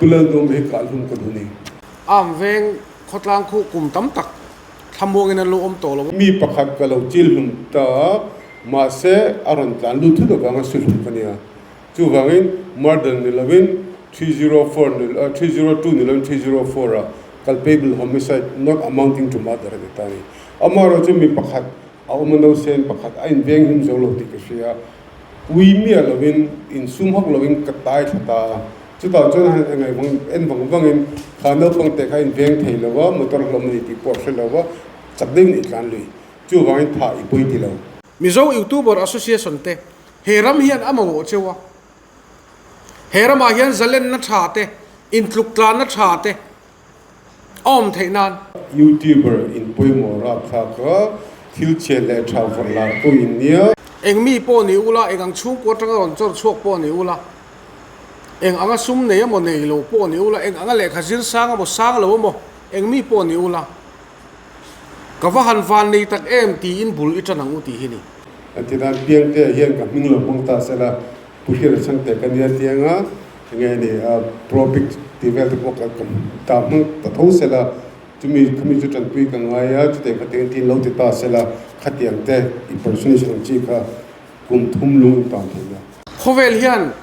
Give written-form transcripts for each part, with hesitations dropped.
Pu Lalduhawma hi kah hlum ka duh ni. Am veng khawtlang khu kum tam tak thlamuangin an lo awm tawh lo. Mi pakhat ka lo chil hlum ta a, mahse a rawn tlan lut thut avanga su hlum ka nia. Chuvangin murder ni lovin 304 ni 302 ni lovin 304 ah culpable homicide not amounting to murder a ni ta a ni. Amaherawhchu mi pakhat a awm a nausen pakhat a inveng him zo lo tih ka hria. Ui miah lovin insum hak lovin ka tai thla ta a. Chutah chuan han engaih vang en vang vangin kha naupang te kha inveng thei lo va, motor hlawm a ni tih pawh a hre lo va, chak deuhin i tlan lui. Chuvangin thah i pawi ti lo. Mizo Youtuber Association te he ram hian a mamawh cheu a, he ramah hian zalenna tha te, intluk tlanna tha te a awm theih nan. Youtuber in pawimawh rapthlak a, thil chhiat leh tha vawrh lar pawh in nia. Eng mi pawh ni ula, eng ang chhungkua atanga rawn chawr chhuak pawh ni ula, eng anga sum nei emaw nei lo pawh ni ula, eng anga lehkha zir sang emaw sang lo emaw, eng mi pawh ni ula, Ka va han van nei tak em tiin bul i tan ang u tih hi ni. An ti dan piang te ah hian ka hming lo hmang ta sela Pu Hriata Chhangte ka nia tiang a, enge ni a Propic tih vel te pawh ka ta hmang ta tho sela chumi khami chu tanpui ka ngai a chutiang kha tiang tin lo ti ta sela khatiang te impersonation ang chi kha kum thum lung in tan thei na. Khawvel hian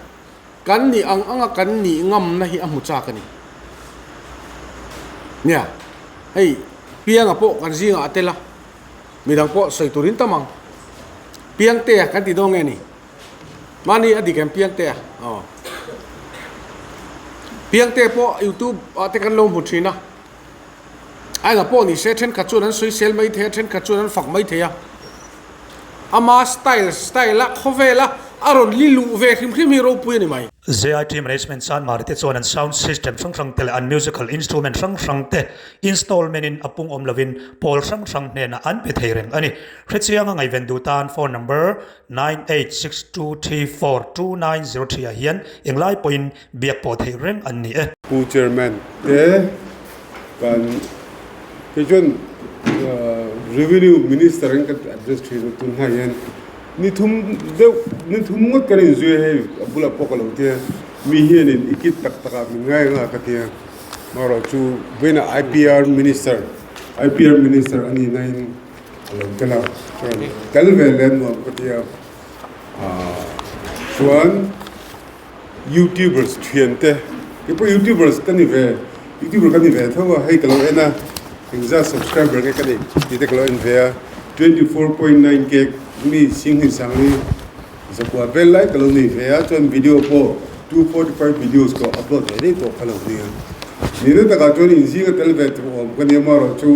Kan nih ang anga kan nih ngamna hi a hmu chak a ni. Nia, hei Pianga pawh kan zingah a tel a, midang pawh sawi turin tam ang. Piangtea kan ti dawn nge ni? Mahni a dik em Piangtea? Aw. Piangtea pawh YouTube ah te kan lo hmu thin a. A enga pawh ni se thenkhat chuan an sawisel mai thei a, thenkhat chuan an fak mai thei a. Ama style style a khawvel a a rawn li luh ve hrim hrim hi ropui a ni mai. JIT Management Sanmari te chuan an sound system hrang hrang te leh an musical instrument hrang hrang te installment in a pung awm lovin pawl hrang hrang hnenah an pe thei reng a ni. Hrechianga ngaihven duh tan phone number 9862342903 ah hian englai pawhin biak pawh theih reng an ni e. Pu Chairman te kan kei chuan Revenue Minister in kan address thin a tun hma hian ni thum deuh ni thum ngawt kan inzui a hei a bulah pawh ka lo tia mi hianin i kit tak tak ah min ngai anga ka tia amaherawhchu vawiinah IPR Minister IPR Minister a nih nain a lo tel a chuan tel ve leh nuam ka tia chuan. Youtubers thian te kei pawh youtubers ka ni ve youtuber ka ni ve tho a hei ka lo en a engzat subscriber nge ka neih tih te ka lo en ve a 24.9 k mi singhnih sangli zakua vel lai ka lo nei ve a chuan video pawh 245 videos ka upload ve daih tawh ka lo nia nihna takah chuan inzinga tel ve tur awm ka nia amaherawhchu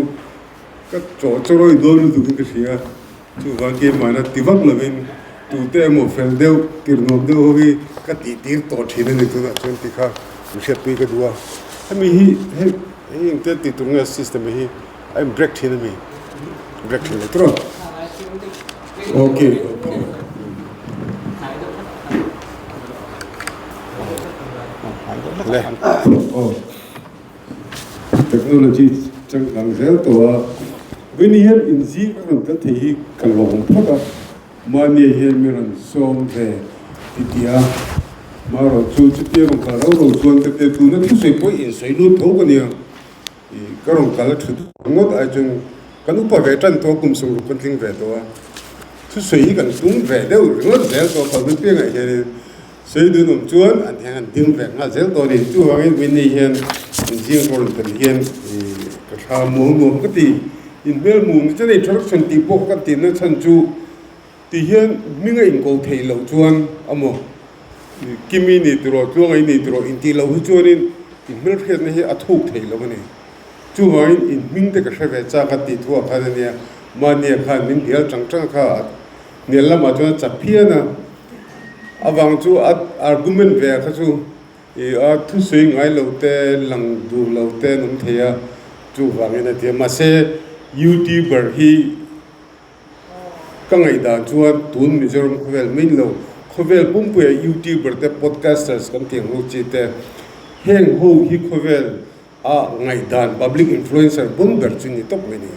ka chaw chaw rawi dawn lutuk hi ka hria. Chuvang keimahna ti vak lovin tute emaw fel deuh, tirnuam deuh ho hi ka tih tir tawh thin a ni tunah chuan tih kha min hriatpui ka duh a. Hemi hi hei hei engtia tih tur nge system hi a in break thin a mi? Break thin lo tur a. Okay okay. Le aw. Technology changkang zel tawh a, Vini hian inzing a rawn kal thei hi ka lawm phawt a, mahni hian mi rawn sawm ve ti ti a, marawh chu chutia rawn kal rau rau chuan ka tia tuna thusawi pawh insawi lut tho ka nia, ih ka rawn kal a thut ngawt ai chuan kan upa ve tan tawh a, kum sawmruk kan tling ve tawh a, thusawi hi kan tum ve deuh ringawt zel tawh a, kalpui piangah hianin. Sawi dun awm chuan an hian an ding ve nghal zel tawh a ni. Chuvangin Winnie hian inzing rawn tel hian ka thla muang nuam ka ti. Inhmel hmuh ni chuan introduction tih pawh ka tihna chhan chu ti hian hming a inko theih loh chuan amaw Kimi ni tiraw Tluanga i ni tiraw intih loh hi chuanin inhmelhriatna hi a thuk theih loh a ni. Chuvangin inhming te ka hre ve chak a tih thuah khan a nia mahnia khan min hnial chang chang kha a hnial lamah chuan a chak phian a. Avang chu a argument ve kha chu ih a thusawi ngai lo te lang duh lo te an awm thei a, chuvangin a ti a. Mahse youtuber hi ka ngaihdan chuan tun Mizoram khawvel mai ni lo, khawvel pumpuia youtuber te podcasters kan tih ang ho chi te heng ho hi khawvel a ngaihdan public influencer bun ber chu ni tawp mai ni.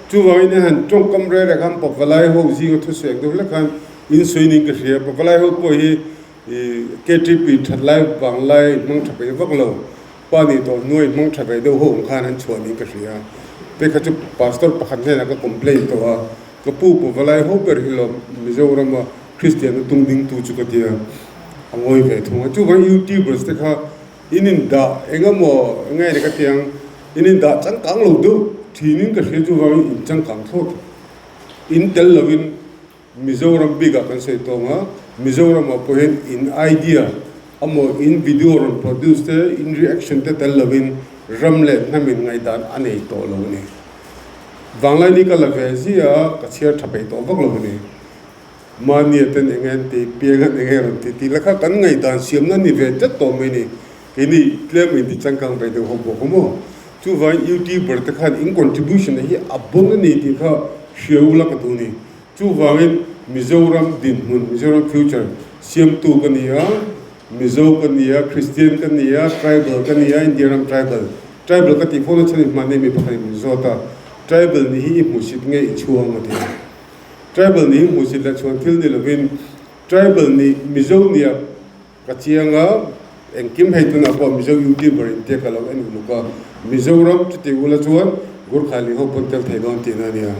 Chuvangin i han tawngkam rel ah khan pavalai ho zinga thusawi ang deuh hlek khan in sawi niin ka hria. Pavalai ho pawh hi KTP that lai vang lai hmang tha peih vak lo, pa nih tawh hnuai hmang tha ve deuh ho ang khan an chhuah niin ka hria. Te kha chu pastor pakhat hnenah ka complain tawh a, ka pu pawh valai ho ber hi lawm Mizorama Kristianna tung ding tu chu ka tia a ngawi ve thung a. Chuvang YouTubers te kha in indah eng emaw nge ni ka ti ang, in indah changkang lo deuh thinin ka hria chuvangin in changkang thlawt in tel lovin Mizoram bikah kan sawi tawng a, Mizoramah pawh hian in idea amaw in video rawn produce te, in reaction te tel lovin ram leh hnamin ngaihdan a nei tawh lo a ni. Vanglai ni ka la ve zia a, ka chhiar tha peih tawh vak lo a ni. Mahnia ten enge an ti, piang an enge rawn ti tih la kha kan ngaihdan siamna ni ve tlat tawh mai a ni. Keini tlem in ti changkang ve deuh ho bawk a maw? Chuvangin YouTuber te khan in contribution hi a bon a ni tih kha hria ula ka duh ni. Chuvangin Mizoram dinhmun, Mizoram future, siamtu ka ni a, Mizo ka ni a, Christian ka ni a, Tribal ka ni a, India ram Tribal. Tribal ka tih fo na chhan in hmanni mi pakhat in min zawt a, Tribal nih hi i hmuhsit nge i chhuang a ti a. Tribal nih hi hmuhsit leh chhuan thil ni lovin Tribal nih Mizo nia Ka chiang a, engkim hei tunah pawh Mizo YouTuber in tia ka lo en uluk a, Mizoram chuti ula chuan Gurkha leh ho pawn tel thei dawn tihna a nia.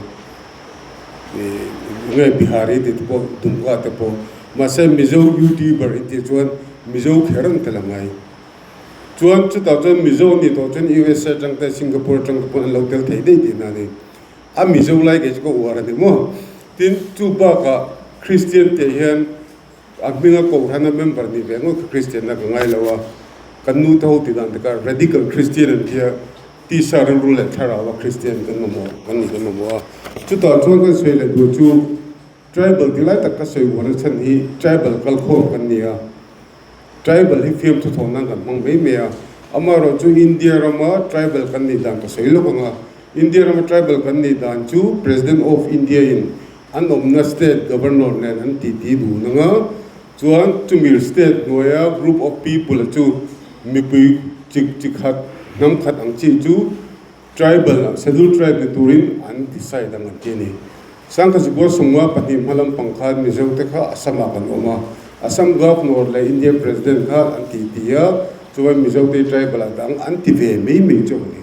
Ih nge Bihari tih te pawh Dumka te pawh. Mahse Mizo YouTuber in tih chuan Mizo kher an tel a ngai. Chuan chutah chuan Mizo nih tawh chuan USA atang te Singapore atang te pawn an lo tel thei daih tihna a ni. A Mizo lai kei chu ka uar a ni maw. Tin chu bakah Christian tih hian A hminga Kohhrana member nih ve ngawt kha Kristianna ka ngai lo a, kan nu te ho tih dan takah radical Christian an tia, tisa rilru leh thlarau a Kristian kan mamawh kan nih kan mamawh a. Chutah chuan kan sawi leh duh chu tribal ti lai tak ka sawi uar chhan hi tribal kalkhawm kan ni a, tribal hi fiamthu thawh nan kan hmang mai mai a, amaherawh chu India rama tribal kan nih dan ka sawi lawk ang a, India rama tribal kan nih dan chu President of India in An awmna state governor nen an titi dun ang a, chuan chumi state hnuaia group of people a chu mipui chi chi khat, hnam khat ang chi chu tribal, schedule tribe ni turin an decide ang an ti a ni. Sangkhazikua Sumnga pahnih hma lampang khan Mizo te kha Assam ah kan awm a, Assam governor leh Indian president kha an titi a, chuan Mizo te tribal ah dang an ti ve mai mai chauh a ni.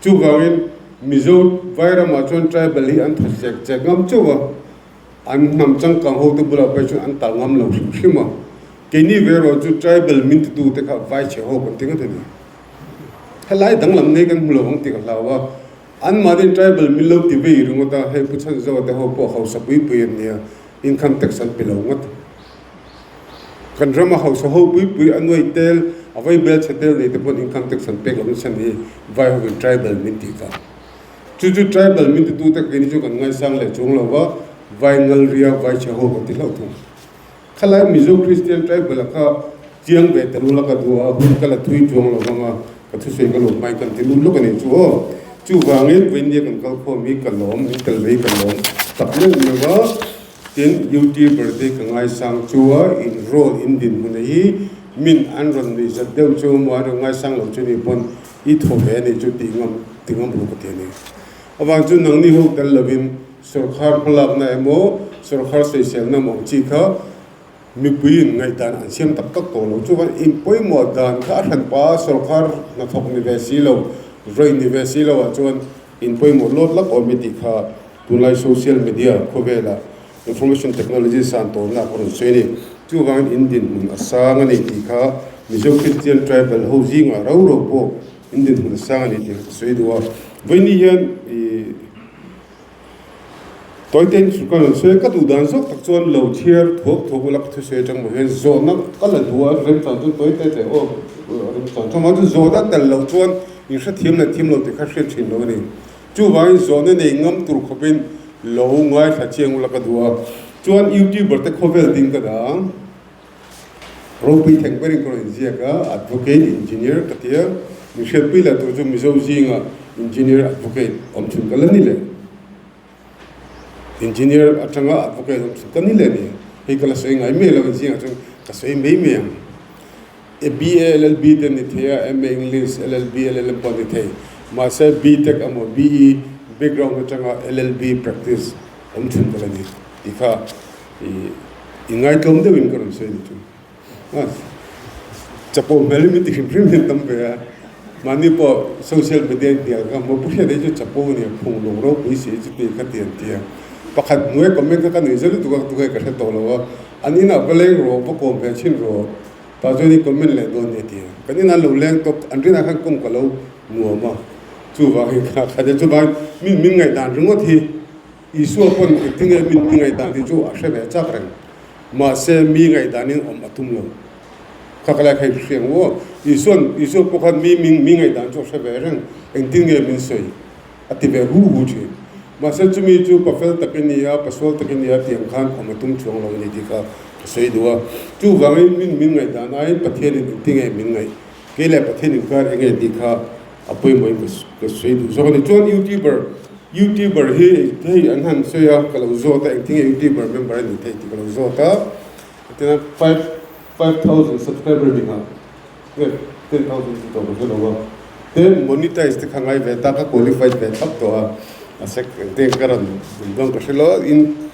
Chuvangin Mizo Vairamah chuan tribal hi an thaw chek chek ngam chauh a, an hnam changkang hote bulah pawh chuan an tal ngam lo hrim hrim a. Keini ve erawh chu tribal min titu te kha vai chhe ho kan ti ngawt a ni. Helai danglam nei kan hmu lo ang tih ka hlau a, anmahni tribal min lo ti vei ringawt a, hei Pu Chhanzoa te ho pawh hausa pui pui an nia, income tax an pe lo ngawt. Kan rama hausa ho pui pui a nuai tel, a vai bel chhe tel nei te pawn income tax an pek lohna chhan hi vai hovin tribal min tih vang. Chu chu tribal min titu te keini chu kan ngaisang leh chuang lo va, vai ngal ria, vai chhe ho kan ti hlauh thung. Khalai Mizo Christian tribal a kha chiang ve tel ula ka duh a, hun ka la thui chuang lo vang a, ka thusawi ka lo hmai kan ti lut lawk a nih chu aw. Chuvangin Vawinia kan kal khawm hi ka lawm, min tel ve hi ka lawm tak meuh meuh a. Tin, YouTuber te ka ngaisang chu a, in role in dinhmun a hi min an rawn nuih zat deuh chu maw an rawn ngaisang lo chu ni pawn i thaw ve a nih chu tih ngam ti ngam ru ka ti a ni. Avang chu nangni ho tel lovin sawrkhar hmalakna emaw sawrkhar sawiselna emaw ang chi kha mipuiin ngaihdan an siam tak tak tawh lo. Chuan in pawimawh dan kha a hran pah a sawrkhar hnathawk ni ve si lo, rawih ni ve si lo ah chuan in pawimawh lawt lak awm i tih kha Tunlai social media khawvela information technology san tawnna ka rawn sawi a ni. Chuvangin in dinhmun a sang a ni tih kha Mizo Christian tribal ho zingah rau rau pawh in dinhmun a sang a ni tih kha ka sawi duh a. Vawiini hian ih tawitein chu ka rawn sawi a, ka duh dan zawk tak chuan lo chhiar thuak thuak ula ka thusawi atang mah hian zawhna ka la duh a, remchang chuan tawite teh aw remchang chuan mahse zawhna tel loh chuan in hrethiam leh thiam lo tih kha hriat thin lo a ni. Chuvangin zawhna nei ngam tur khawpin lo ngaithla chiang ula ka duh a, chuan YouTuber te khawvel ding ka dah ang. Ropui thleng berin ka rawn inziak a, Advocate, Engineer ka ti a, min hriatpui leh tur chu Mizo zinga Engineer, Advocate awm chhun ka la ni leh. Engineer atanga Advocate awm chhun ka ni leh ni. Hei ka la sawi ngai mai lo, zingah chuan ka sawi mai mai ang. E BA LLB te ni thei a, MA English, LLB, LLM pawh ni thei. Mahse BTech emaw BE background atanga LLB practice awm chhun ka la ni tih kha i i ngaitlawm deuhin ka rawn sawi ni chu. Chapo hmel hi min ti hrim hrim hian tam ve a, mahni pawh social media in hnial ka hmu a, Pu Hriat hi chu chapo a nia, phung lung ropui si hi chuti kha ti an ti a, pakhat hnuai comment kha ka nuih zet lutuk a, tunge ka hre tawh lo a, an inah va leng rawh, va kawm ve chhin rawh, tah chuan i comment leh dawn nia ti a, kan inah an lo leng tawp, an rinah khan kawng ka lo nuam a, chuvangin kha kha nia, chuvangin min min ngaihdan ringawt hi. Isua pawn engtinge min mi ngaihdan tih chu a hre ve chak reng. Mahse, mi ngaihdanin awm a tum lo. Kha ka lai kha i hria ang aw. Isua'n, Isua pawh khan mi mi mi ngaihdan chu a hre ve reng. Engtin nge min sawi? A ti ve hu hu thin. Mahse, chumi chu pa fel tak i ni a, pa sual tak i ni a tih ang khan awm a tum chuang lo a ni tih kha ka sawi duh a. Chuvangin min min ngaihdan aiin Pathianin engtinge min ngaih? Kei leh Pathian inkar enge tih kha a pawimawhin ka sawi duh zawk a ni. Chuan YouTuber YouTuber hi hei an han sawi a, ka lo zawt a, engtin nge YouTuber member a nih theih tih ka lo zawt a, tina 5000 subscriber ni nghah nge 10,000 tih tawh ka hre lo a, tin monetize te kha ngai ve ta, ka qualified ve thlap tawh a, a sek engtin ka rawn dawn ka hre lo a, in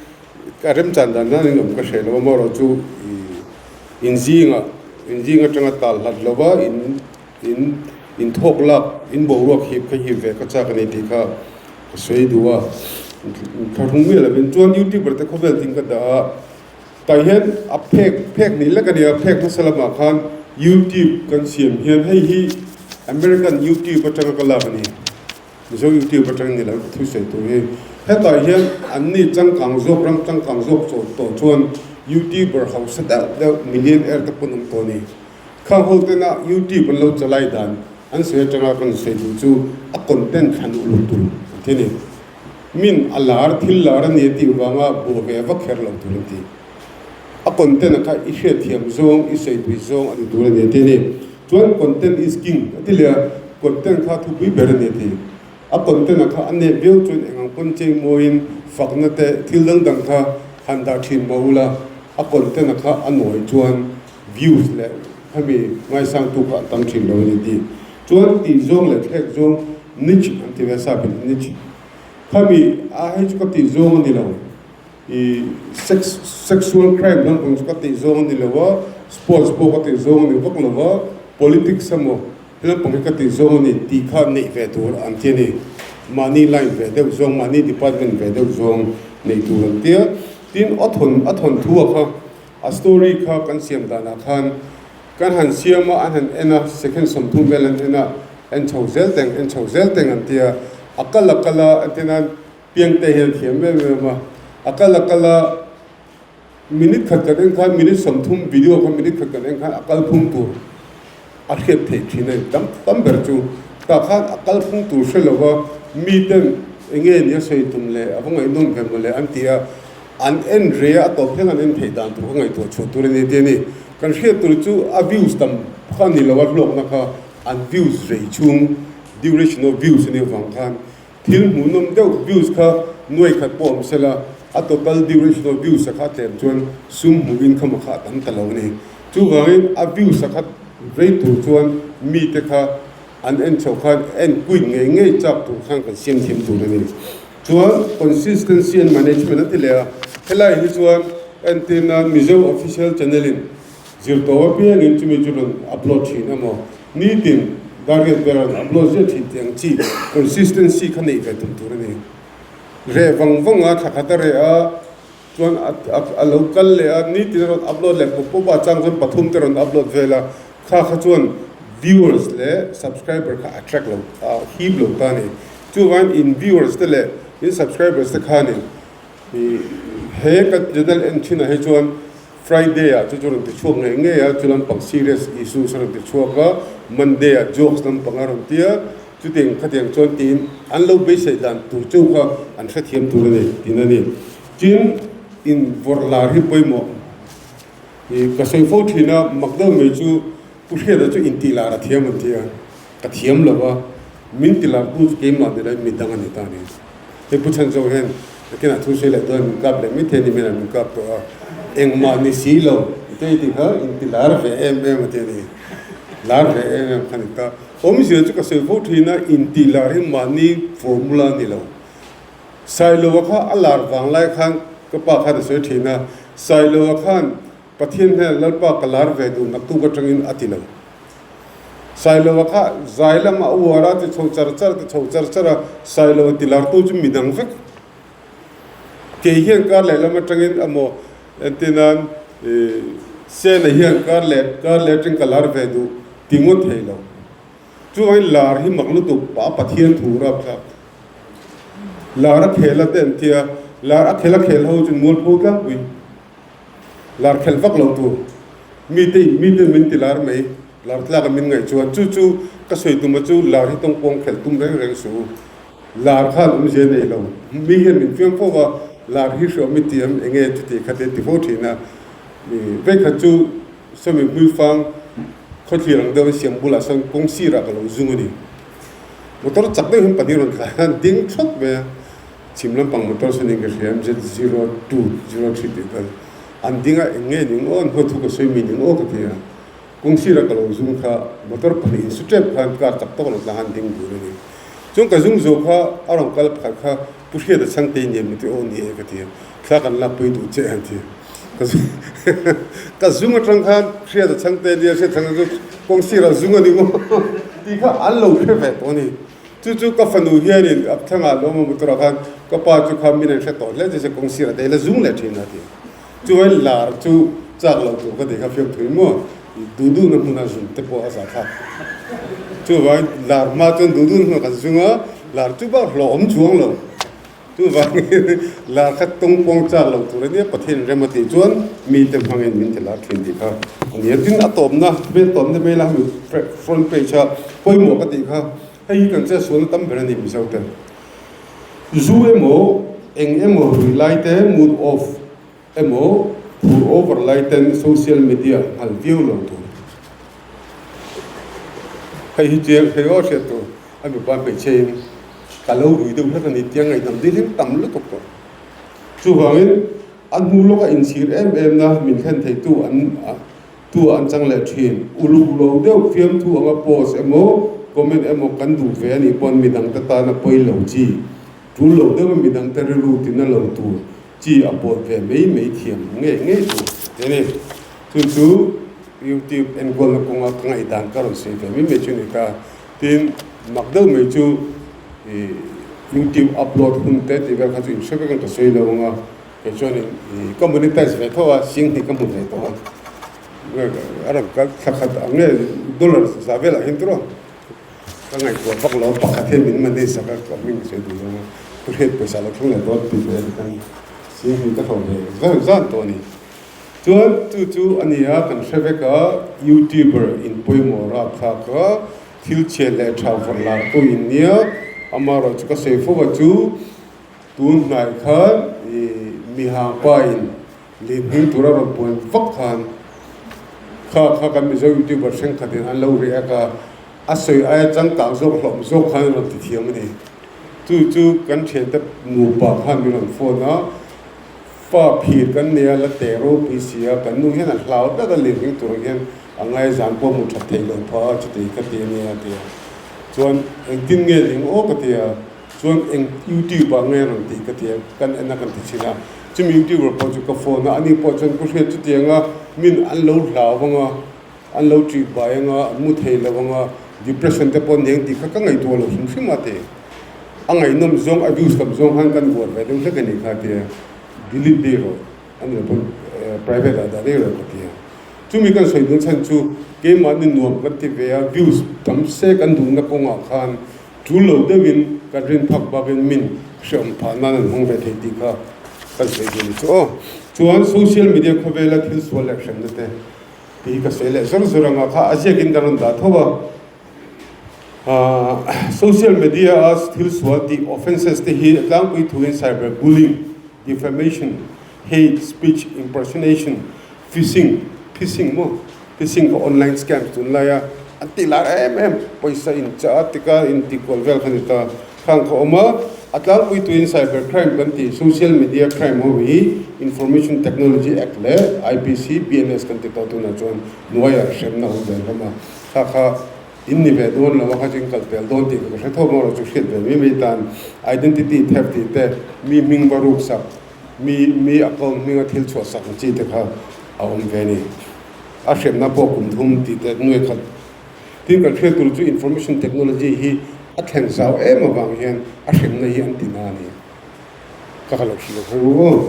ka remchan dan dan in awm ka hreh lo a, amaherawhchu ih inzingah inzing atanga tal hlat lova in In in thawk lak, in boruak hip kha hip ve ka chak a ni tih kha ka sawi duh a, thlahrung miah lovin chuan youtuber te khawvel thing ka dah a, tah hian a phek phek ni lek a ni a, phek hmasa lamah khan youtube kan siam hian hei hi American youtube atanga ka lak a ni, Mizo youtube atang ni lo ka thu sawi tur hi, hetah hian anni changkang zawk ram changkang zawk chawh tawh chuan youtuber hausa deuh deuh millionaire te pawn awm tawh a ni. Khang ho tena YouTube an lo chalai dan an sawi atanga kan sawi duh chu a content thlan uluk tur an ti a ni. Min a lar thil lar a ni a tih vanga bawh ve vak kher lo tur an ti. A content a kha i hriatthiam zawng i sawi tui zawng a ni tur a ni a ti a ni. Chuan content is king a ti leh a, content kha thupui ber a ni a ti. A content a kha a nep viau chuan eng ang pawn cheng mawiin fakna te thil dang dang kha han dah thin mah ula a content a kha a nawi chuan views leh khami ngaisangtu kha a tam thin lo a ni tih chuan tih zawng leh thlek zawng niche an ti ve a sapin niche khami a hei chu ka tih zawng a ni lo ih sex sexual crime lampang chu ka tih zawng a ni lo a sports pawh ka tih zawng a ni vak lo a politics emaw he lampang hi ka tih zawng a ni tih kha neih ve tur an ti a ni mahni line ve deuh zawng mahni department ve deuh zawng neih tur an ti a tin a thawn a thawnthu a kha A story kha kan siam danah khan kan han siam a, an han en a, second 30 vel an en a, en chho zel teng, en chho zel teng an ti a, a kal a kal a, entir nan Piangte hian a thiam em em a, a kal a kal a, minute khat kan en khan minute 30 video kha minute khat kan en khan a kal phung tur a hriat theih thin a ni, tam tam ber chu tah khan a kal phung tur hre lova miten eng nge nia sawi tum leh a va ngaihnawm ve mawle an ti a, An en rei a, a tawp thleng an en theih dan tur kha ngaihtuah chhuah tur a ni tih a ni. Kan hriat tur chu a views tam kha a ni lo a, hlawkna kha an views rei chhung, duration of views a nih avang khan thil hmuhnawm deuh views kha nuai khat pawh awm sela, a total duration of views a kha a tlem chuan sum hmuh income a kha a tam ta lo a ni. Chuvangin a views a kha rei tur chuan mite kha an en chhoh khan en quit ngei ngei chak tur khan kan siam thiam tur a ni. Chuan consistency and management a ti leh a, helai hi chuan entir nan Mizo official channel in zirtawp apiangin chumi chu rawn upload thin emaw nitin darriat vel rawn upload ziah thin tih ang chi consistency kha neih ve tum tur a ni. Reh vang vang a, thla khat a reh a, chuan a lo kal leh a, nitin a rawn upload leh pawp pawp a, chang chuan pathum te rawn upload vel a, kha kha chuan viewers leh subscriber kha attract lo a hip lo ta a ni. Chuvangin in viewers te leh in subscribers te khanin ih he ka channel en thinah hi chuan Friday ah chu chu rawn ti chhuak ngei ngei a, chu lampang serious issues a rawn ti chhuak a, Monday ah jokes lampang a rawn ti a, chutiang khatiang chuan tiin an lo beisei dan tur chu kha an hrethiam tur a ni tiin a ni. Tin, in vawrh lar hi pawimawh ih ka sawi fo thin a, mak deuh mai chu Pu Hriata chu intih lar a thiam an ti a, ka thiam lo va, min ti lar tu chu keimah ni loin midang a ni ta a ni. Hei Pu Chhanzo hian nakinah thu sawi leh dawn min kap leh mai thei a ni hmel ah min kap tawh a, engmah ni si lo te i ti kha inti lar ve em em a ti a ni, lar ve em em kha a ni ta. Awmzia chu ka sawi fo thin a, intih lar hi mahni formula a ni lo. Sailoa kha a lar vang lai khan ka pa khan a sawi thin a, Sailoa khan. Pathian hnenah Lalpa ka lar ve duh naktuk atangin a ti lo. Sailova kha zai lama a uar a, ti chho char char a, ti chho char char a, Sailova ti lartu chu midang vek. Kei hian kar leh lam atangin emaw entir nan Sena hian kar leh kar leh atangin ka lar ve duh ti ngawt thei lo. Chuvangin lar hi mak lutuk a Pathian thu rapthlak. Lar a khel a te an tia, lar a khel a khel ho chu mualpho tlangpui. Lar khelh vak lo tur. Mite in mite min ti lar mai, lar tlak a min ngaih chuan chu chu ka sawi tum a chu lar hi tawngpawng khelh tum reng reng suh u. Lar khan awmzia nei lo. Mi hian min fiam fo va, lar hi hriawm i ti em enge chuti kha te an ti fo thin a. Vekhat chu sawmi hmuifang khawthlir ang deuh an siam bulah sawn kawng sirah ka lo zung a ni. Motor chak deuh hian pahnih rawn thlai a, an ding thawt mai a. Chhim lampang motor sawn in ka hria MZ0203 tih kha an ding a, eng nge ning aw an huat thu ka sawi mi ning aw ka ti a. Kawng sirah ka lo zung kha motor pahnih in su tep khan car chak tawk lo tlang an ding dun a ni. Chuan ka zung zo kha a rawn kal pakhat kha Pu Hriata Chhangte i niam ti aw ni e ka ti a, thla kan lakpui duh che an ti a. Ka zung atang khan Hriata Chhangte nia Hriata Chhangte chu kawng sirah zung a ni maw tih kha an lo hre ve tawh a ni. Chu chu ka fanu hianin a thangah lo awm a motor ah khan ka pa chu kha min an hre tawh hle che se kawng sirah te ila zung leh thin a ti a. Chuan lar chu chak lo tur ka ti kha fiam thui maw duh duhna hmuna zung te pawh a zahthlak. Chuvangin lar hma chuan duh duhna hmunah kan zung a, lar chu bak hlawh awm chuang lo. Chuvangin lar kha tawngpawng chak lo tur a nia Pathian rem a tih chuan mite hmangin min ti lar thin tih kha a ni a. Tin a tawpna hmel tawpna hmel a hemi front page a pawimawh ka tih kha hei hi kan chetsualna tam ber a ni Mizo te. Zu emaw, eng emaw rui lai te, mood off emaw, phur over lai ten social media nghal viau lo tur. Hei hi chiang thei aw hriat tur a mipa hmeichhe in ka lo rui deuh hlek a ni tia ngaihdam dil hi tam lutuk tawh. Chuvangin a hnu lawka inchhir em em na min thlen theitu an Tu an chang leh thin. Uluk lo deuh fiamthu anga post emaw comment emaw kan duh ve anih pawn midangte tana pawi lo chi, tul lo deuha midangte rilru tina lo tur chi a pawt ve mai mai thiam ngei ngei tur a ni. Chu chu YouTube enkawlna kawnga ka ngaihdan ka rawn sawi ve mai mai chu a ni ta. Tin, mak deuh mai chu YouTube upload hun te tih vel kha chu inhre vek ang ka sawi lo ang a. Kei chuanin ka monetize ve tho a, sing hnih ka hmu ve tawh a, a rawn kal thla khat ang nge dollar za velah hian tawh ka ngaihtuah vak lo a, pakhat hian min manage sak a, ka hming ka sawi duh zawng a, pu hriat pawisa lo thleng leh dawn tih ve a ni sing hnih ka hlawh ve zan zan tawh a ni. Chuan chu chu a ni a, kan hre vek a, youtuber in pawimawh rapthlak a, thil chhiat leh tha vawrh lar pawh in nia, amaherawhchu ka sawi fo a chu, Tun hnai khan i mihang pa in lirnghing tur a rawn puan vak khan kha kha kan Mizo youtuber thenkhat in an lo react a, a sawi aia changkang zawk hlawm zawk khan an rawn ti thiam a ni. Chu chu kan thiante nupa khan min rawn phone a, fa phir kan nei a, la teh ropui si a, kan nu hian a hlau tak a lirnghing tur ang hian a ngaizan pawh hmu that theih loh phah a, chuti ka ti a nia a ti a. Chuan engtin nge ning aw ka ti a. Chuan eng YouTuber ah nge rawn tih ka ti a, kan en a kan ti chhin a, chumi YouTuber pawh chu ka phone a, ani pawh chuan ka hriat chutiang a min an lo hlau ang a, an lo ṭih bai ang a, an mu thei lo ang a, depression te pawh an nei ang tih kha ka ngaihtuah lo hrim hrim a ti. A ngaihnawm zawng, a views tam zawng khan kan uar ve deuh hlek a nih kha a ti a, delete daih rawh, a ni lo pawn private ah dah daih rawh ka ti a. Chumi kan sawi dun chhan chu keimahni nuam kan ti ve a, views tam se kan duhna kawngah khan Tul lo deuhin kan rin phak bakin min hreawm phah nan an hmang ve thei tih kha kan sawi duh ni chu aw. Chuan social media khawvela thil sual leh hremna te tih hi ka sawi leh zawr zawr anga kha a ziakin kan rawn dah tho a. Social media a thil sual tih offences te hi a tlangpui thuin cyber bullying, defamation, hate speech, impersonation, phishing, phishing maw? Phishing kha online scams tunlaia an tih lar em em, pawisa in chah a tika in tih kual vel kha ni ta. Khang kha awm a, a tlangpui tuin cyber crime kan tih social media crime ho hi Information Technology Act leh IPC, BNS kan ti tawh tunah chuan hnuaiah hremna awm ve hlawm a, kha kha in ni ve dawn lo a, kha chu in kal pel dawn tih ka hre tho maw erawh chu hriat ve mai mai tan identity theft tih te mi hming va ruk sak mi mi account hminga thil chhuah sak ang chi te kha. a awm ve a ni. A hremna pawh kum thum tih te nuai khat. Tin kan hriat tur chu information technology hi a thleng zau em avang hian a hremna hi an ti na a ni. Ka ka lo hrilh ang u aw.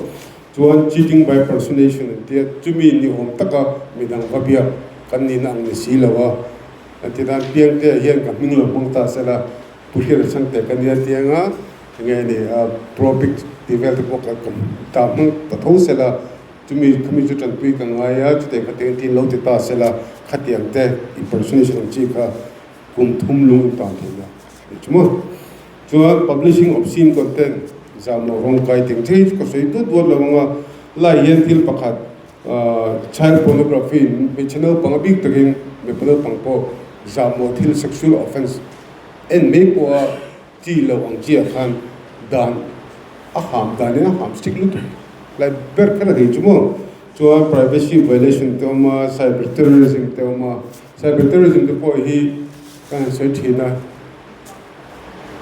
Chuan cheating by personation an tia, chumi ni awm taka midang va biak kan nihna ang ni si lo a. An ti dan piangte hian ka hming lo hmang ta sela Pu Hriata Chhangte ka nia tianga enge ni a propic tih vel te pawh ka ta hmang ta tho sela chumi khami chu tanpui ka ngai a chutiang kha tiang tin lo ti ta sela khatiang te impersonation ang chi kha kum thum lung in tan theih na ni chu maw. Chuan publishing obscene content zam lo rawng kai teng thei chu ka sawi duat duat lo anga lai hian thil pakhat Child pornography, hmeichhe naupang a bik takin mipa naupang pawh zahmawh thil sexual offence en mai pawha chi lo ang chiah khan dan a ham danin a ham strict lutuk lai ber kher a ni chu maw. Chuan privacy violation te awm a, cyber terrorism te awm a, cyber terrorism te pawh hi kan han sawi thin a,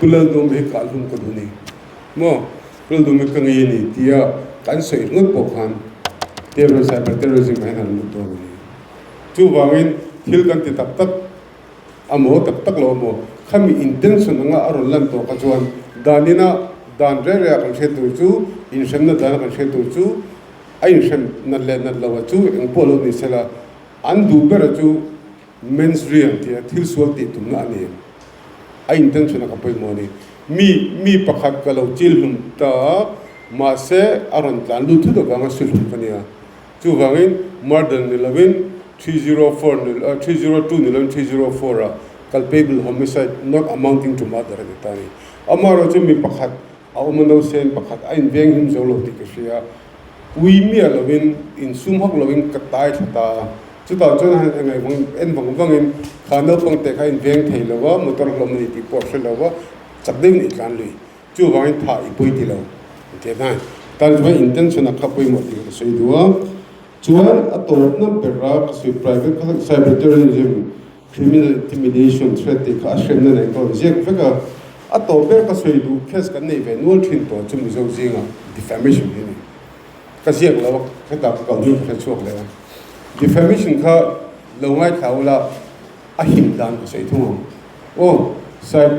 Pu Lalduhawm hi kah hlum ka duh a ni maw. Rilru mi ka ngei a ni tia kan sawi ringawt pawh khan terror cyber terrorism ah hian an lut dawn a ni. Chuvangin thil kan ti tak tak amaw tak tak lo amaw khami intention anga a rawn lan tawh kha chuan danina dan reng reng a kan hriat tur chu inhremna dana kan hriat tur chu a inhrem nat leh nat lo a chu engpawh lo ni sela an duh ber chu mens rea tia thil sual tih tumna a ni. A intention a ka pawimawh a ni. Mi, mi pakhat ka lo chil hlum ta a, mahse a rawn tlan lut thut avanga si hlum ka nia. Chuvangin murder ni lovin 304 ni, 302 ni lovin 304 ah culpable homicide not amounting to murder a ni ta a ni. Amaherawhchu mi pakhat a awm a nausen pakhat a inveng him zo lo tih ka hria. Ui miah lovin, insum hak lovin ka tai thla ta a. Chutah chuan han engaih vang en vang vangin kha naupang te kha inveng thei lo va, motor hlawm a ni tih pawh a hre lo va, chak deuhin i tlan lui. Chuvangin thah i pawi ti lo an ti a hnai. Tan chuan intention a kha pawimawh tih ka sawi duh a. Chuan a tawpna bera ka sawi private kha cyber terrorism, criminal intimidation threat tih kha a hremna nen ka rawn ziak vek a. A tawp ber ka sawi duh case kan nei ve nual thin tawh chu Mizo zingah defamation hi a ni. Ka ziak lo a, hetah ka kal hnu ka hre chhuak leh a. Defamation kha lo ngaithla ula a him dan ka sawi thung ang. Aw, Sai,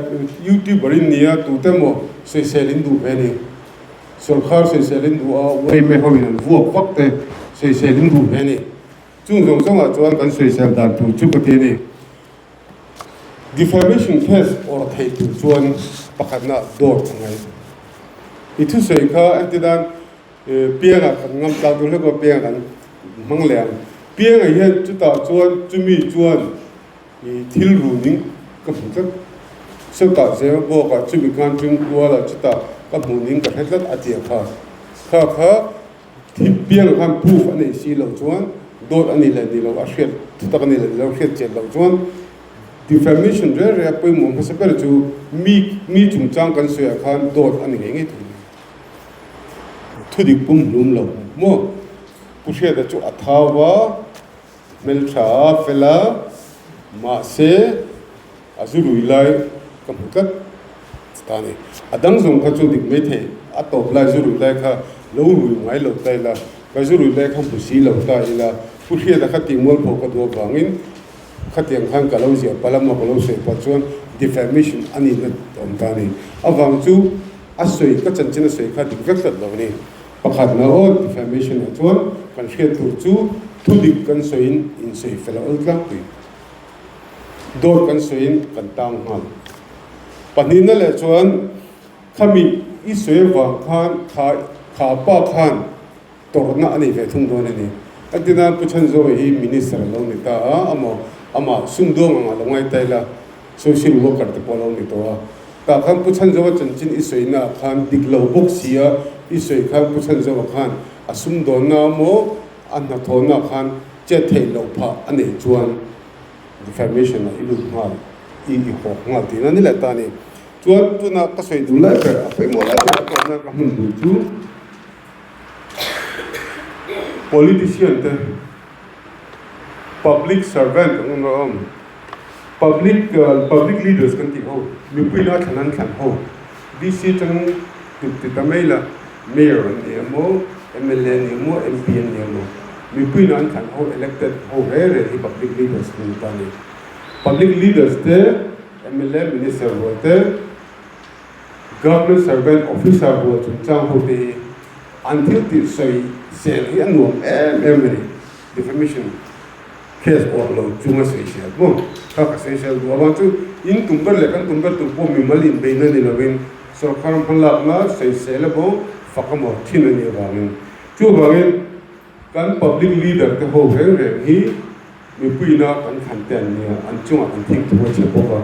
YouTuber in nia tute maw sawisel in duh ve ni. Sawrkhar sawisel in duh a, yma ho in an vuak vak te sawisel in duh ve ni. Chung zawng zawngah chuan kan sawisel dan tur chu ka ti a ni. Defamation case awrh theih tur chuan pakhatna dawt a ngai. I thusawi kha entinan pianga kan ngam tlang tur hlek a pianga kan hmang leh ang. Pianga hian chutah chuan chumi chuan i thil runing ka hmu tlat. Sawtah zema bawkah chumi khan ṭing kualah chutah ka hmuh ning ka hre tlat a ti a kha. Kha kha Thil piang khan proof a neih si loh chuan dawt a nih leh nih loh a hriat thutak a nih leh nih loh a hriat chian loh chuan defamation reng reng a pawimawh hmasa ber chu mi mi chungchang kan sawiah khan dawt a ni ngei ngei thung a ni. Thudik pumhlum lo maw? Pu Hriata chu a thau va, hmeltha a fel a, mahse A zu rui lai ka hmu tlat ta ni. A dang zawng kha chu dik mai thei, a tawp lai zu rui lai kha lo rui ngai lo ta ila, ka zu rui lai kha hmu si lo ta ila, Pu Hriata kha tih mualpho ka duh avangin khatiang khan ka lo ziah palh a maw ka lo sawi pah chuan defamation a nihna awm ta ni. Avang chu a sawi ka chanchin a sawi kha dik vek tlat lo a ni. Pakhatna aw defamation ah chuan kan hriat tur chu thudik kan sawiin insawi fel a awl tlangpui. Dawt kan sawiin kan tang nghal. Pahnihna leh chuan khami i sawi avang khan kha kha pa khan tawrhna a nei ve thung dawn a ni. A tina Pu Chhanzawi hi Minister a lo ni ta a, amaw amah sumdawng angah lo ngai ta ila Social Worker te pawh a lo ni tawh a. Tah khan Pu Chhanzawa chanchin i sawina ah khan dik lo bawk si a, i sawi khan Pu Chhanzawa khan a sumdawnna amaw a hnathawhna ah khan Chet theih loh phah a neih chuan defamation ah i lut nghal, i i hawk nghal tihna a ni leh ta a ni. Chuan tuna ka sawi duh lai ber, a pawimawh lai ber a tawhna ka hmun duh chu politician te, public servant ang awm rawh awm, public public leaders kan tih ho, mipui laka thlan an thlan ho, DC atang ti ta mai la, mayor an ni emaw, mla an ni emaw, MP an ni emaw. Mipuiin an thlan ho elected ho re re hi public leaders an ni ta a ni. Public leaders te, mla, minister rual te, government servant, officer rual chungchang ho te hi an thil tih sawi sel hi a nuam em em a ni. Defamation case awrh lo chunga sawi sel maw? Kha ka sawi sel duh avang chu in tum ber leh kan tum ber tur pawh mimal inbeihna ni lovin sorkar hmalakna sawi sel emaw fak emaw thin a nih avangin Chuvangin, kan public leader te ho reng reng hi mipuina kan thlan te an nia, an chungah kan thing thu a chhe bawk a.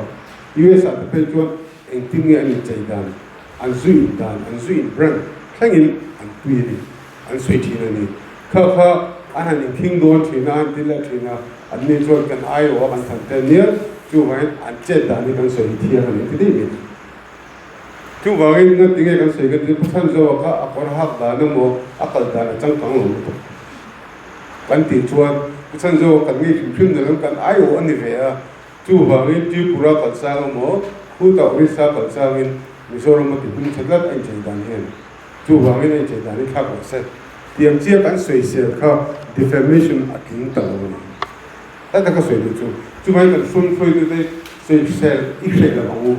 US ah te phei chuan engtin nge an inchei dan, an zu in dan, an zu in brand thlengin an pui a ni, an sawi thin a ni. Kha kha an han inkhing dawn thin a, an ti leh thin a, an ni chuan kan aiawh a kan thlan te an nia, chuvangin an chet dan hi kan sawi hi thiang a ni ti daih mai. Chuvangin nga tinge kan sawi ka ti Pu Chhanzoa kha a kawr hak dan emaw a kal dan a changkang lo lutuk kan tih chuan Pu Chhanzoa kan ngei hrim hrim na lam kan aiawh a ni ve a, chuvangin Tripura kal chang emaw Khuta Orissa kal changin Mizoram a ti hming tha tlat a inchei dan hian chuvangin a inchei dan hi thlak rawh se tiang chiah kan sawisel kha defamation a tling ta lo a ni. Tlai taka sawi duh chu chuvangin kan hruaitute sawisel i hreh lo ang u.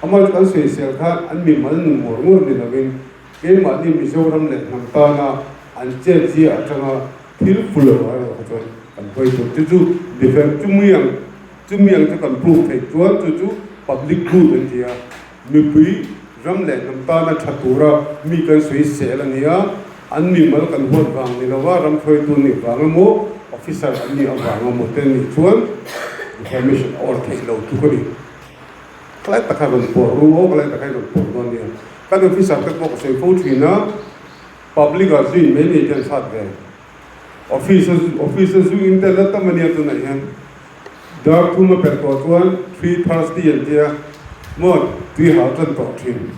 Amah chu kan sawisel khan an mimal nun ngawr ngawr ni lovin keimahni Mizoram leh hnam tana an chetzia atanga thil fu lo ah erawh kha chuan kan hawi tur. Chu chu defend chumi ang chumi ang chu kan prove theih chuan chu chu public good an ti a, mipui ram leh hnam tana tha tura mi kan sawisel a ni a, an mimal kan huat vang ni lova ram hruaitu nih vang emaw officer an nih avang emaw te nih chuan defamation a awr theih lo tluk a ni. Tlai tak a rawn pawh ru awk lai tak a rawn pawh dawn nia. Kan officer te pawh ka sawi fo thin a, public ah zu in mai mai te an hrat ve. Office a office a zu in te la tam ania tunah hian dar thum a pelh tawh chuan three thirsty an tia maw tui hau tan tawh thin.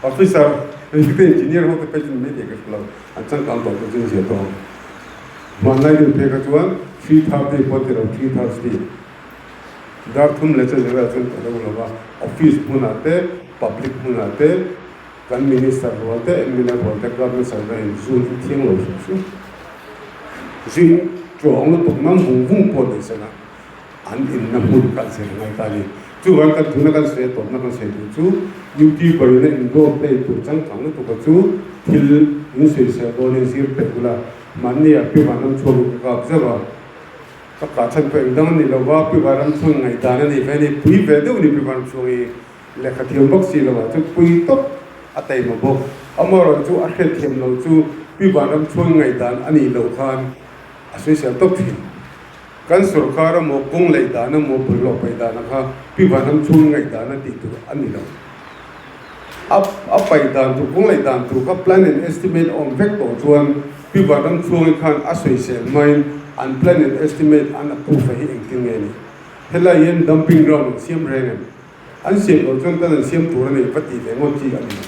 Officer te engineer ho te phei chu ni mai thei ka hre lo, an changkang tawh te chu an zia tawh ang. Hmanlai deuh phei kha chuan three thirty pawh an ti lo, three thirsty. Dar thum leh chuan vel chuan ka lo lo va, office hmunah te, public hmunah te, kan minister rual te, mla rual te, government servant in zu hi thiang lo hrim hrim. Zu in tawng lutuk nam vung vung pawh nei sela an inna hmun kal zir ngai ta a ni. Chuvang kan tuna kan sawi a tawpna kan sawi tur chu YouTuber in a in role play tur changkang lutuk a chu thil in sawisel dawnin zir pek ula mahni ah pi vanram chhuak in ka kap zeuh a. Ka kah chhan pawh engdang a ni lo va, Pi Vanram chhung ngaihdan a ni ve a ni. Pui ve deuh a ni Pi Vanram chhung hi lehkha thiam bawk si lo ah chuan pui tawp a taima bawk. Amaherawhchu chu a hriatthiam lo chu Pi Vanram chhung ngaihdan a nih loh khan a sawisel tawp thin. Kan sorkar emaw kawng lei dan emaw bawlhhlawh paih dan ah kha Pi Vanram chhung ngaihdan a tih tur a ni lo. A a paih dan tur kawng lei dan tur kha plan and estimate a awm vek tawh chuan Pi Vanram chhungi khan a sawisel hmain an plan and estimate an approve a hi engtin nge ni? Helai hian dumping ground an siam reng em? An siam loh chuan tan an siam tur a nei va tih ve ngawt chi a ni lo.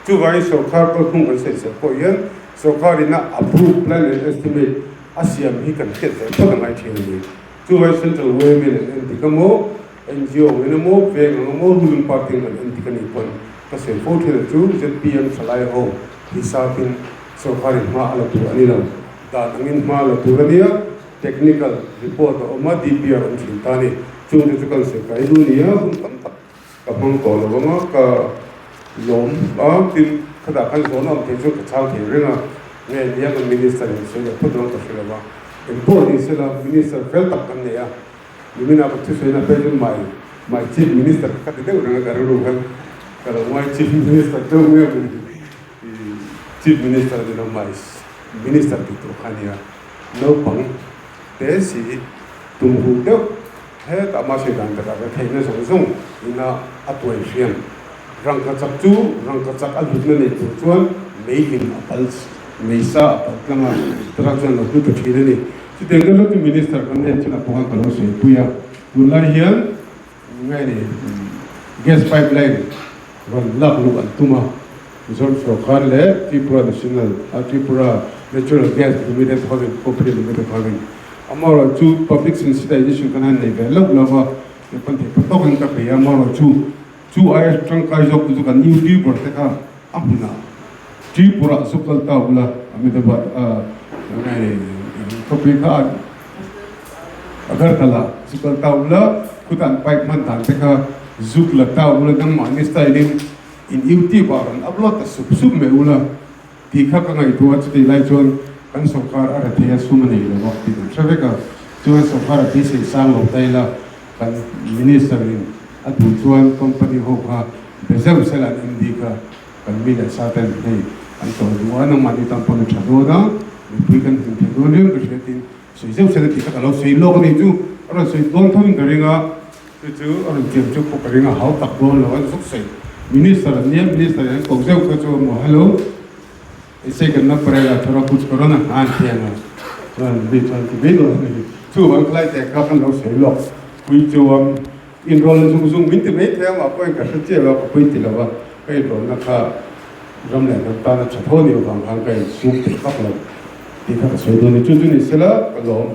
Chuvangin sorkar kalphung kan sawisel pawh hian sorkar ina approve plan and estimate a siam hi kan hriat ve phawt a ngai thin a ni. Chuvangin Central Women an endik a maw? NGO ang in emaw, veng ang emaw, ruling party ang kan en tik a nih pawn ka sawi fo thin a chu zpm thalai ho hisapin sorkarin hma a la tur a ni lo. Dan angin hma a la tur a nia, technical report a awm a, DPR awm thin ta a ni. Chungte chu kan sawi kai duh nia, hun tam tak ka hmang tawh lo ang a, ka lawm a, tin khatah khan zawhna awm thei chuan ka chhang thei reng a, nge nia kan minister in sawi leh phawt dawn ka hre lo va, engpawh ni sela minister fel tak kan nei a. Nimin a ka thusawi phei chu mai mai chief minister ka ti deuh reng a ka rilru khan ka lo ngai chief minister deuh nge maw ni chief minister ni lo mai minister tih tur kha nia naupang te si tum huh deuh hetah mahse dan takah ka theihna zawng zawng ina a tuai hriam rangka chak chu rangka chak a hlutna nei tur chuan meilim a pal meisa a pal tlang a chutah chuan lo hlu ta thin a ni. Chutiang deuh chu Minister kan en chin ah pawh khan ka lo sawi pui a, tunlai hian nge ni gas pipe line rawn lak luh an tum a, Mizoram sorkar leh Tripura National Tripura Natural Gas Limited hovin Company Limited hovin amaherawh chu public sensitization kan han nei ve loh lo va, kan theih phawt tawkin ka hria amaherawh chu Chu aia tangkai zawk chu kan YouTuber te kha a hmunah Tripura chu kal ta ula Ahmedabad a Khawpui kha an Agartala chu kal ta ula, khutah an pipe hman dan te kha zuk la ta ula, nangmahni style in in YouTube ah rawn upload ta sup sup mai ula tih kha ka ngaihtuah a, chutih lai chuan kan sawrkar a rethei a sum a nei lo a tih kan hre vek a, chuan sawrkar a beisei sang lo ta ila kan minister in a duh chuan company ho kha be zeuh sela an MD kha Kan mi leh sa ten hei an tawh duh a, nangmahni tan pawh ni tha dawn a, mipui kan hlim thei dawn riau ka hria tin sawi zeuh sela tih kha ka lo sawi lawk a ni chu a rawn sawi dawn tho in ka ring a, chu chu a rawn tiam chu pawh ka ring a hau tak dawn lo a zuk sawi Minister an nia Minister in an ko zeuh kha chu a maw hello aise karna parega thora kuch karo na an ti ang a chuan mi chuan ti mai dawn a ni chuvang khalai te kha kan lo sawi lawk pui chuan Inrawlna zung zung min ti mai thei a, mah pawhin ka hre chiah lo a, ka pawi ti lo a, ka inrawlna kha ram leh hnam tana tha tho nih avang khan ka insum thei vak lo tih kha ka sawi dawn a ni. Chu chu ni sela ka lawm.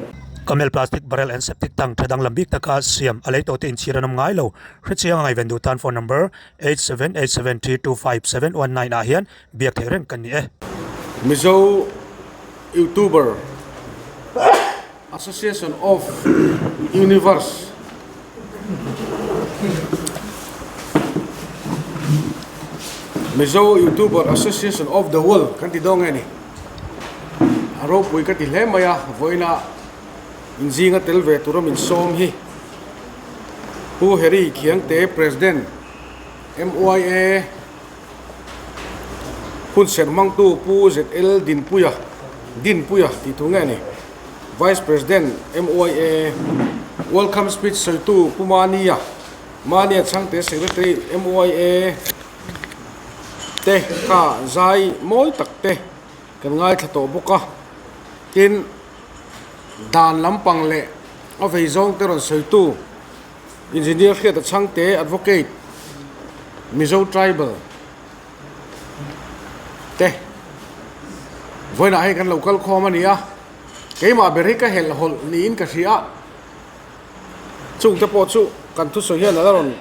Camel plastic barrel and septic tank tha danglam bik taka siam a lei tawh te inchhir an awm ngai lo. Hrechiang a ngaihven duh tan phone number 8787325719 ah hian biak theih reng kan ni e. Mizo Youtuber Association of Universe Mizo Youtuber Association of the World kan ti dawn nge ni? A ropui ka ti hle mai a, vawiina inzinga tel ve tura min sawm hi Pu Harry Khiangte President MYA Hun serh hmangtu Pu ZL Dinpuia, Dinpuia tih thu nge ni? Vice President MYA Welcome Speech sawitu Pu Mania, Mania Chhangte Secretary MYA te kha zai mawi tak te kan ngaithla tawh bawk a. Tin, dan lampang leh a vei zawng te rawn sawitu Engineer Hriata Chhangte Advocate, Mizo Tribal te vawiinah hei kan lo kal khawm a ni a, keimah ber hi ka helh hawlh niin ka hria a, chungte pawh chu kan thusawi hian a la rawn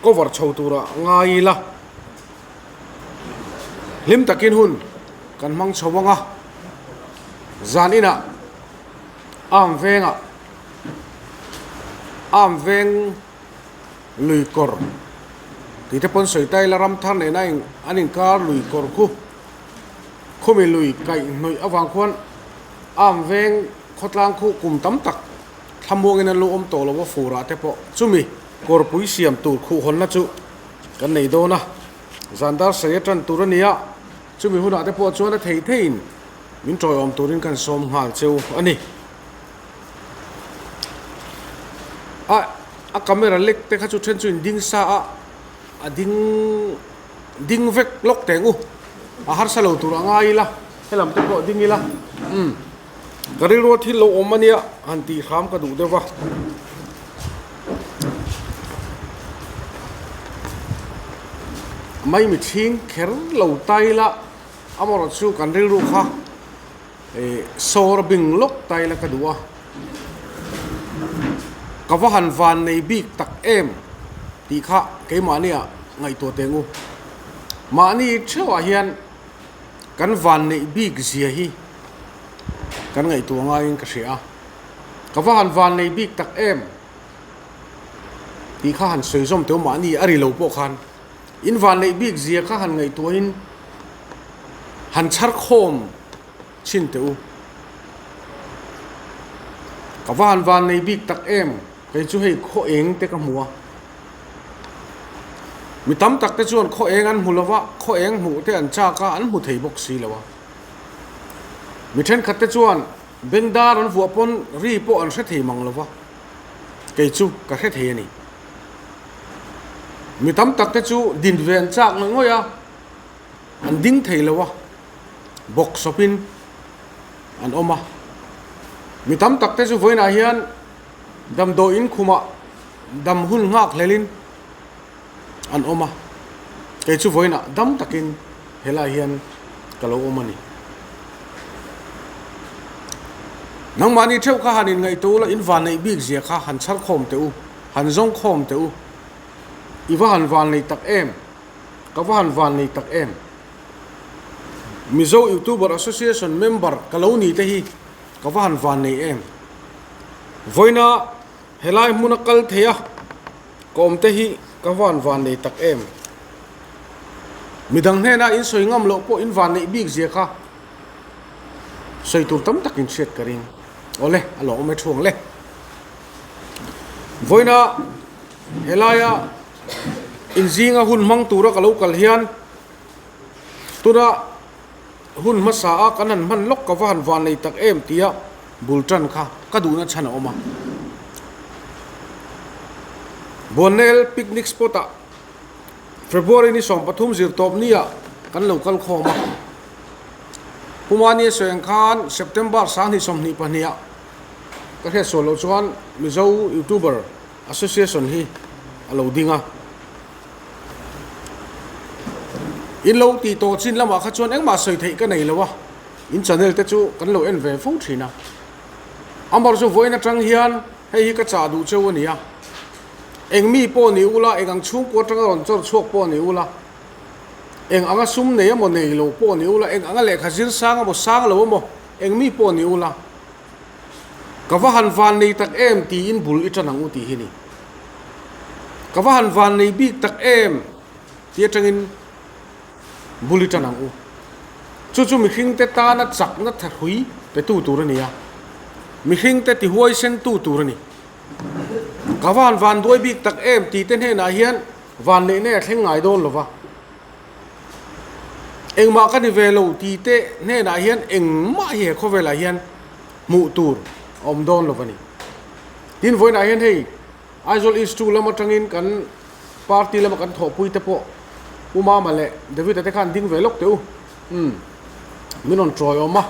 cover chho tura ngai ila, hlim takin hun kan hmang chho ang a, zan inah arm vengah. Arm veng lui kawr tih te pawn sawi ta ila ram thar nena an inkar lui kawr khu khumi lui kaih hnawih avang khuan arm veng khawtlang khu kum tam tak thlamuangin an lo awm tawh lo a furah te pawh chumi kawrpui siam tur khuhhawnna chu kan nei dawn a zan dar sawi a tan tur a ni a chumi hunah te pawh chuan a thei theiin min tawiawm turin kan sawm nghal cheu a ni. A a camera lek te kha chu then chu in ding sa a a ding ding vek lawk teng u a harsa lo tur a ngai ila helam te pawh ding ila umm ka rilru a thil lo awm ania han tih hram ka duh deuh va. Mai mihring kher lo ta ila amaherawhchu chu kan rilru kha. Ih sawr bing lawk ta ila ka duh a, ka va han van nei bik tak em tih kha keimahni ah ngaihtuah teh ngu. Mahni theuhah hian kan van neih bik zia hi kan ngaihtuah ngaiin ka hria a, ka va han van nei bik tak em tih kha han sawi zawm teh u mahni a ri lo pawh khan. In vanneih bik zia kha han ngaihtuahin han chhar khawm chhin teh u. Ka va han vannei bik tak em, kei chu hei khaw eng te ka hmu a. Mi tam tak te chuan khaw eng an hmu lo va, khaw eng hmuh te an chak a, an hmu thei bawk si lo a. Mi thenkhat te chuan bengdar an vuah pawn ri pawh an hre thei mang lo va, kei chu ka hre thei a ni. Mi tam tak te chu din ve an chak ngawih ngawih a, an ding thei lo a, bawk sawpin an awm a. Mi tam tak te chu vawiinah hian damdawi in khumah dam hun nghak hlelin an awm a, kei chu vawiinah dam takin helaiah hian ka lo awm a ni. Nangmahni theuh kha han inngaihtuah ula, in vanneih bik zia kha han chhar khawm teh u. Han zawng khawm teh u. I va han van nei tak em? Ka va han van nei tak em? Mizo Youtuber Association member ka lo ni te hi Ka va han van nei em? Vawiina helai hmuna kal thei a ka awm te hi ka va han van nei tak em? Midang hnena in sawi ngam loh pawh in van neih bik zia kha sawi tur tam tak in hriat ka ring. Awle, a lo awm e thu ang le. Vawiina helaia inzinga hun hmang tura ka lo kal hian tuna hun hmasa a kan han hman lawk ka va han van nei tak em tia bul tan kha ka duhna chhan a awm a. Buannel picnic spot ah February ni 13 zirtawp ni ah kan lo kal khawm a. Pumani a sawi ang khan September 2022 ah ka hriat sual loh chuan Mizo Youtuber Association hi a lo ding a. In lo tih tawh chin lamah kha chuan engmah sawi theih ka nei lo a, in channel te chu kan lo en ve fo thin a. Amar chu vawiin atang hian hei hi ka chah duh cheu a ni a, eng mi pawh ni ula, eng ang chhungkua atanga rawn chawr chhuak pawh ni ula, eng anga sum nei emaw nei lo pawh ni ula, eng anga lehkha zir sang emaw sang lo emaw, eng mi pawh ni ula, Ka va han van nei tak em tiin bul i tan ang u tih hi ni. Ka va han van nei bik tak em ti atangin bul i tan ang u. Chu chu mihringte tana chakna thahrui petu tur a ni a, mihringte tihuaisentu tur a ni. Ka va han van duai bik tak em tih te hnenah hian van neihna a thleng ngai dawn lo va. Engmah ka ni ve lo ti te hnenah hian engmah hi he khawvelah hian hmuh tur a awm dawn lo a ni. Tin vawiinah hian hei Aizawl East 2 lam atangin kan party lama kan thawhpui te pawh Pu Mama leh David-a te khan ding ve lawk teh u. Umm min rawn tawi awm a.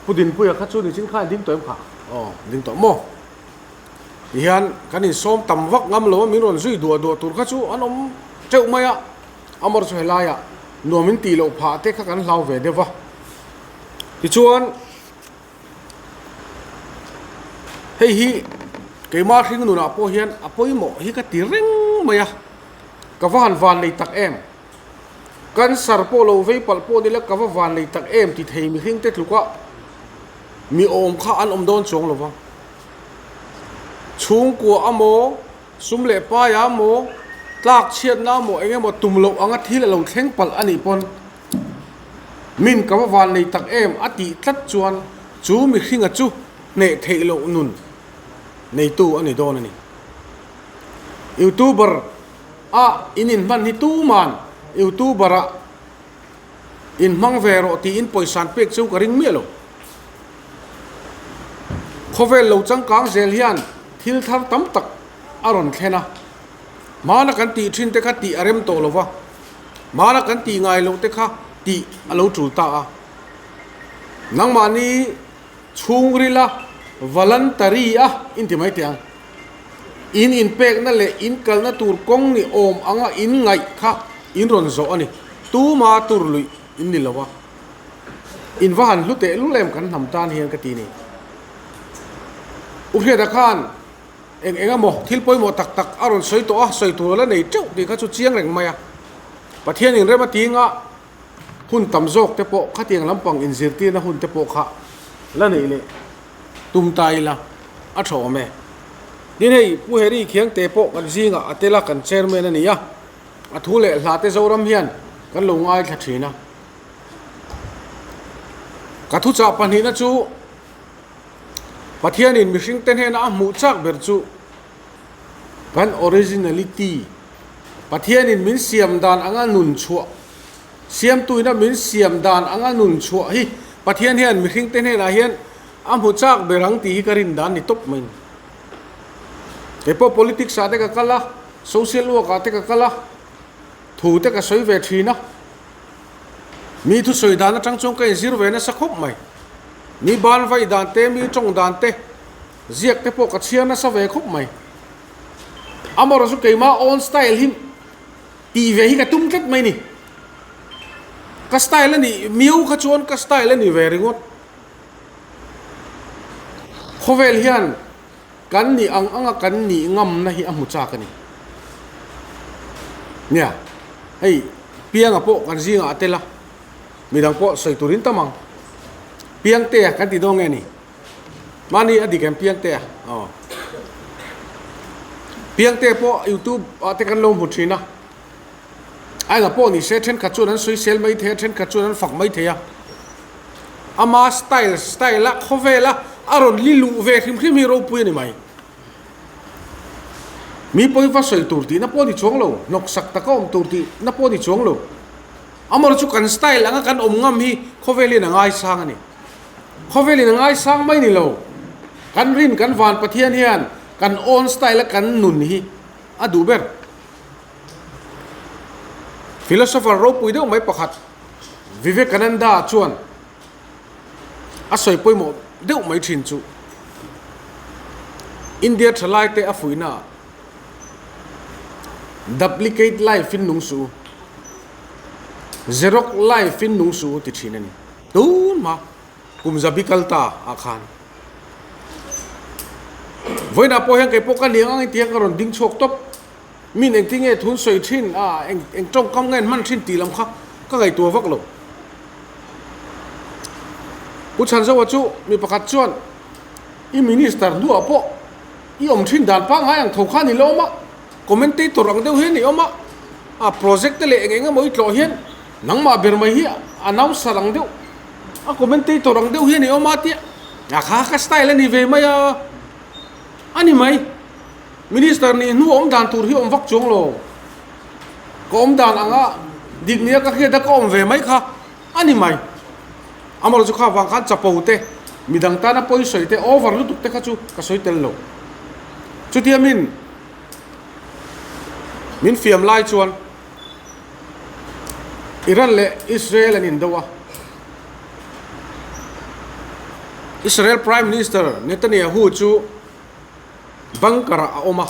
Pu Dinpuia kha chu nichin khan ding tawh em kha? Aw ding tawh maw? Tihian kan insawm tam vak ngam lo a, min rawn zui duah duah tur kha chu an awm teuh mai a, amar chu helaiah nuam in tih loh phah te kha kan hlau ve deuh va. Tichuan hei hi keimah hring nunah pawh hian a pawimawh hi ka ti reng mai a, ka va han van nei tak em. Cancer pawh lo vei palh pawh nila ka va van nei tak em ti thei mihring te tluka mi awm kha an awm dawn chuang lo va. Chhungkua a maw, sum leh pai a maw, tlak chhiatna a maw eng emaw tum loh anga thil a lo thleng palh a nih pawn min ka va van nei tak em a tih tlat chuan chu mihringa chu hneh theih loh nun neitu a ni dawn a ni. Youtuber a in inhman hi tuman youtuber ah inhmang ve rawh tiin pawisa an pek chu ka ring miah lo. Khawvel lo changkang zel hian thil thar tam tak a rawn thlen a, hmana kan tih thin te kha tih a rem tawh lo va, hmana kan tih ngai loh te kha tih a lo tul ta a. Nangmahni chhungrila voluntary a inti mai teh ang, in inpekna leh in kalna tur kawng ni awm anga in ngaih kha in rawn zawh a ni, tuma tur luih in ni lo a. In va han hlu teh lul em kan hnam tan hian ka ti ni. U Hriata khan eng eng emaw thil pawimawh tak tak a rawn sawi tawh a, sawi tur a la nei teuh tih kha chu chiang reng mai a. Pathianin rem a tinga hun tam zawk te pawh khatiang lampang inzirtirna hun te pawh kha la neih leh tum ta ila a tha awm e. Tin hei Pu Harry Khiangte pawh kan zingah a tel a, kan chairman a ni a, a thu leh hla te Zoram hian kan lo ngaithla thin a. Ka thuchah pahnihna chu Pathianin mihringte hnena a hmuh chak ber chu kan originality, Pathianin min siam dan anga nun chhuah, siamtuina min siam dan anga nun chhuah hi Pathian hian mihringte hnenah hian a hmu chak ber ang tih hi ka rin dan ni tawp mai. Keipawh politics ah te ka kal a, social work ah te ka kal a, thu te ka sawi ve thin a. Mi thusawi dan atang chuan ka inzir ve nasa khawp mai. Mi ban vaih dan te, mi tawng dan te, ziak te pawh ka chhiar nasa ve khawp mai. Amaherawh chu keimah own style hi tih ve hi ka tum tlat mai ni. Ka style a nih miau kha chuan ka style a ni ve ringawt. Khawvel hian Kan nih ang anga kan nih ngamna hi a hmu chak a ni. Nia, hei Pianga pawh kan zingah a tel a. Midang pawh sawi turin tam ang. Piangtea kan ti dawn nge ni? Mahni a dik em Piangtea? Aw. Piangtea pawh YouTube ah te kan lo hmu thin a. A engah pawh ni se thenkhat chuan an sawisel mai thei a, thenkhat chuan an fak mai thei a. Ama style style a khawvel a a rawn li luh ve hrim hrim hi ropui a ni mai. Mi pawi va sawi tur tihna pawh a ni chuang lo, hnawksak taka awm tur tihna pawh a ni chuang lo. Amaherawhchu chu kan style anga kan awm ngam hi khawvel hian a ngaisang a ni. Khawvel in a ngaisang mai ni lo. Kan rin kan van Pathian hian kan own style a kan nun hi a duh ber. Philosopher ropui deuh mai pakhat Vivekananda chuan a sawi pawimawh deuh mai thin chu India thalai te a fuihna ah Duplicate life in nung suh u, Xerox life in nung suh u ti thin a ni. Tun hma kum zabi kal ta ah khan vawiinah pawh hian kei pawh ka liang ang inti hian ka rawn ding chhuak tawp. Min engti nge thun sawi thin a, eng eng tawngkam nge an hman thin tih lam kha ka ngaihtuah vak lo. Pu Chhanzoa chu mi pakhat chuan i minister hnuah pawh i awm thin dan pangngai ang tho khan i la awm a, commentator ang deuh hian i awm a, a project te leh eng eng emaw i tlawh hian nangmah ber mai hi announcer ang deuh, a commentator ang deuh hian i awm a tia, a kha ka style a ni ve mai a, a ni mai. Minister nih hnu awm dan tur hi awm vak chuang lo. Ka awm dan anga dik nia ka hriat a ka awm ve mai kha a ni mai. Amaherawhchu chu kha vang khan chapo te, midang tana pawi sawi te, over lutuk te kha chu ka sawi tel lo. Chutia min min fiam lai chuan Iran leh Israel an indo a. Israel Prime Minister Netanyahu chu Bunker ah a awm a,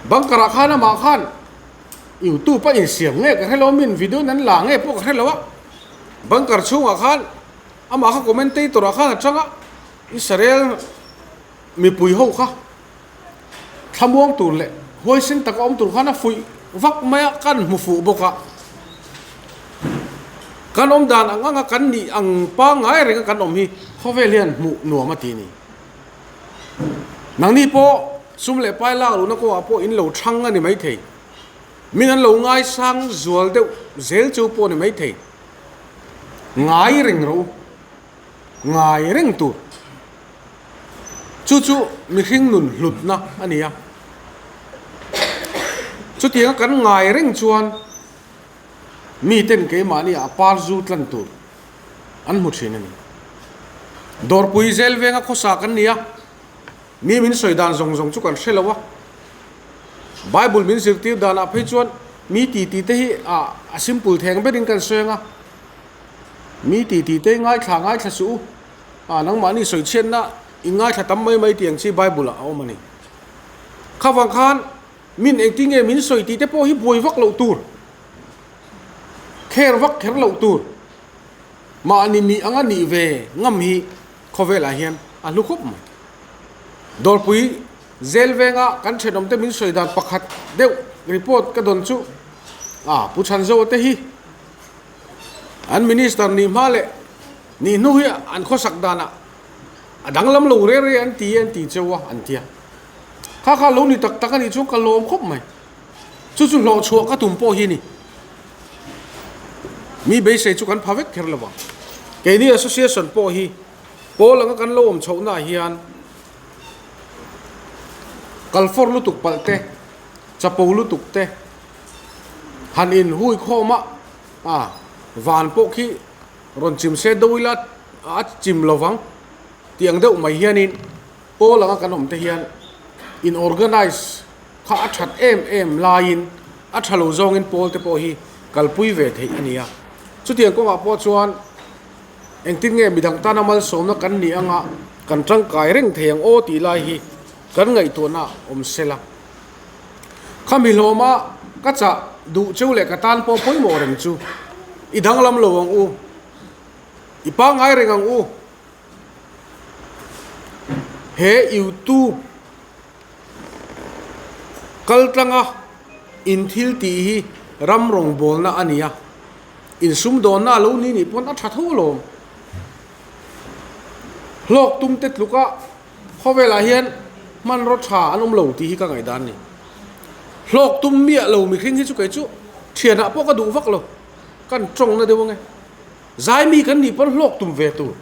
bunker ah khan amah khan youtube a insiam nge ka hrelo min video in an la nge pawh ka hrelo a, bunker chhungah khan amah kha commentator ah khan a chang a, Israel mipui ho kha thlamuang tur leh huaisen taka awm tur khan a fuih vak mai a, kan hmu fuh bawk a, kan awm dan ang anga kan nih ang pangngai reng a kan awm hi khawvel hian hmuh nuam a ti a ni. Nangni pawh sum leh pai lak lohna kawngah pawh in lo thang a ni maithei. Min an lo ngaisang zual deuh zel chu pawh a ni maithei. Ngai reng rawh u. Ngai reng tur. Chu chu mihring nun hlutna a ni a. Chutianga kan ngai reng chuan miten keimahni ah par zu tlan tur. an hmu thin a ni. Dawrpui zel venga khawsa kan ni a, mi min sawi dan zawng zawng chu kan hre lo a. Bible min zirtir danah phei chuan mi ti ti te hi a simple theng berin kan sawi ang a, mi ti ti te ngaithla ngaithla suh u, a nangmahni sawi chhiatna i ngaithla tam mai mai tih ang chi Bible ah a awm a ni. Khavang khan min engtin nge min sawi tih te pawh hi buai vak loh tur. Kher vak kher loh tur mahni nih anga nih ve ngam hi khawvelah hian a hlu khawp mai. Dawrpui zel venga kan thenawmte min sawi dan pakhat deuh report ka dawn chu a Pu Chhanzoa te hi an minister nih hma leh nih hnu hi an khawsak danah a danglam lo re re an ti e an ti cheu a an tia. Kha kha lo ni tak tak a nih chuan ka lawm khawp mai. Chu chu hlawh chhuah ka tum pawh hi a ni. Mi beisei chu kan pha vek kher lo vang. Keini association pawh hi pawl anga kan lo awm chhohnaah hian kalfawr lutuk palh te, chapo lutuk te han inhui khawm a, a van pawh khi rawn chim se do ila a chim lo vang tih ang deuh mai hianin pawl anga kan awm te hian in organize Kha a that em em laiin a tha lo zawngin pawl te pawh hi kalpui ve theih a ni a. Chutiang kawngah pawh chuan engtin nge midang tana malsawmna kan nih anga kan tangkai reng thei ang aw tih lai hi kan ngaihtuahna awm sela. Kha mi hlawma ka chah duh cheu leh ka tan pawh pawimawh reng chu i danglam lo ang u, i pangngai reng ang u. He YouTube. Kal tlanga in thil tih hi ram rawngbawlna a ni a. Insumdawnna a lo ni nih pawn a tha tho alawm. Hlawk tum te tluka khawvelah hian hmanraw tha an awm lo tih hi ka ngaihdan a ni. Hlawk tum miah lo mihring hi chu kei chu thianah pawh ka duh vak lo, kan tawngna deuh ange. Zaimi kan nih pawn hlawk tum ve tur.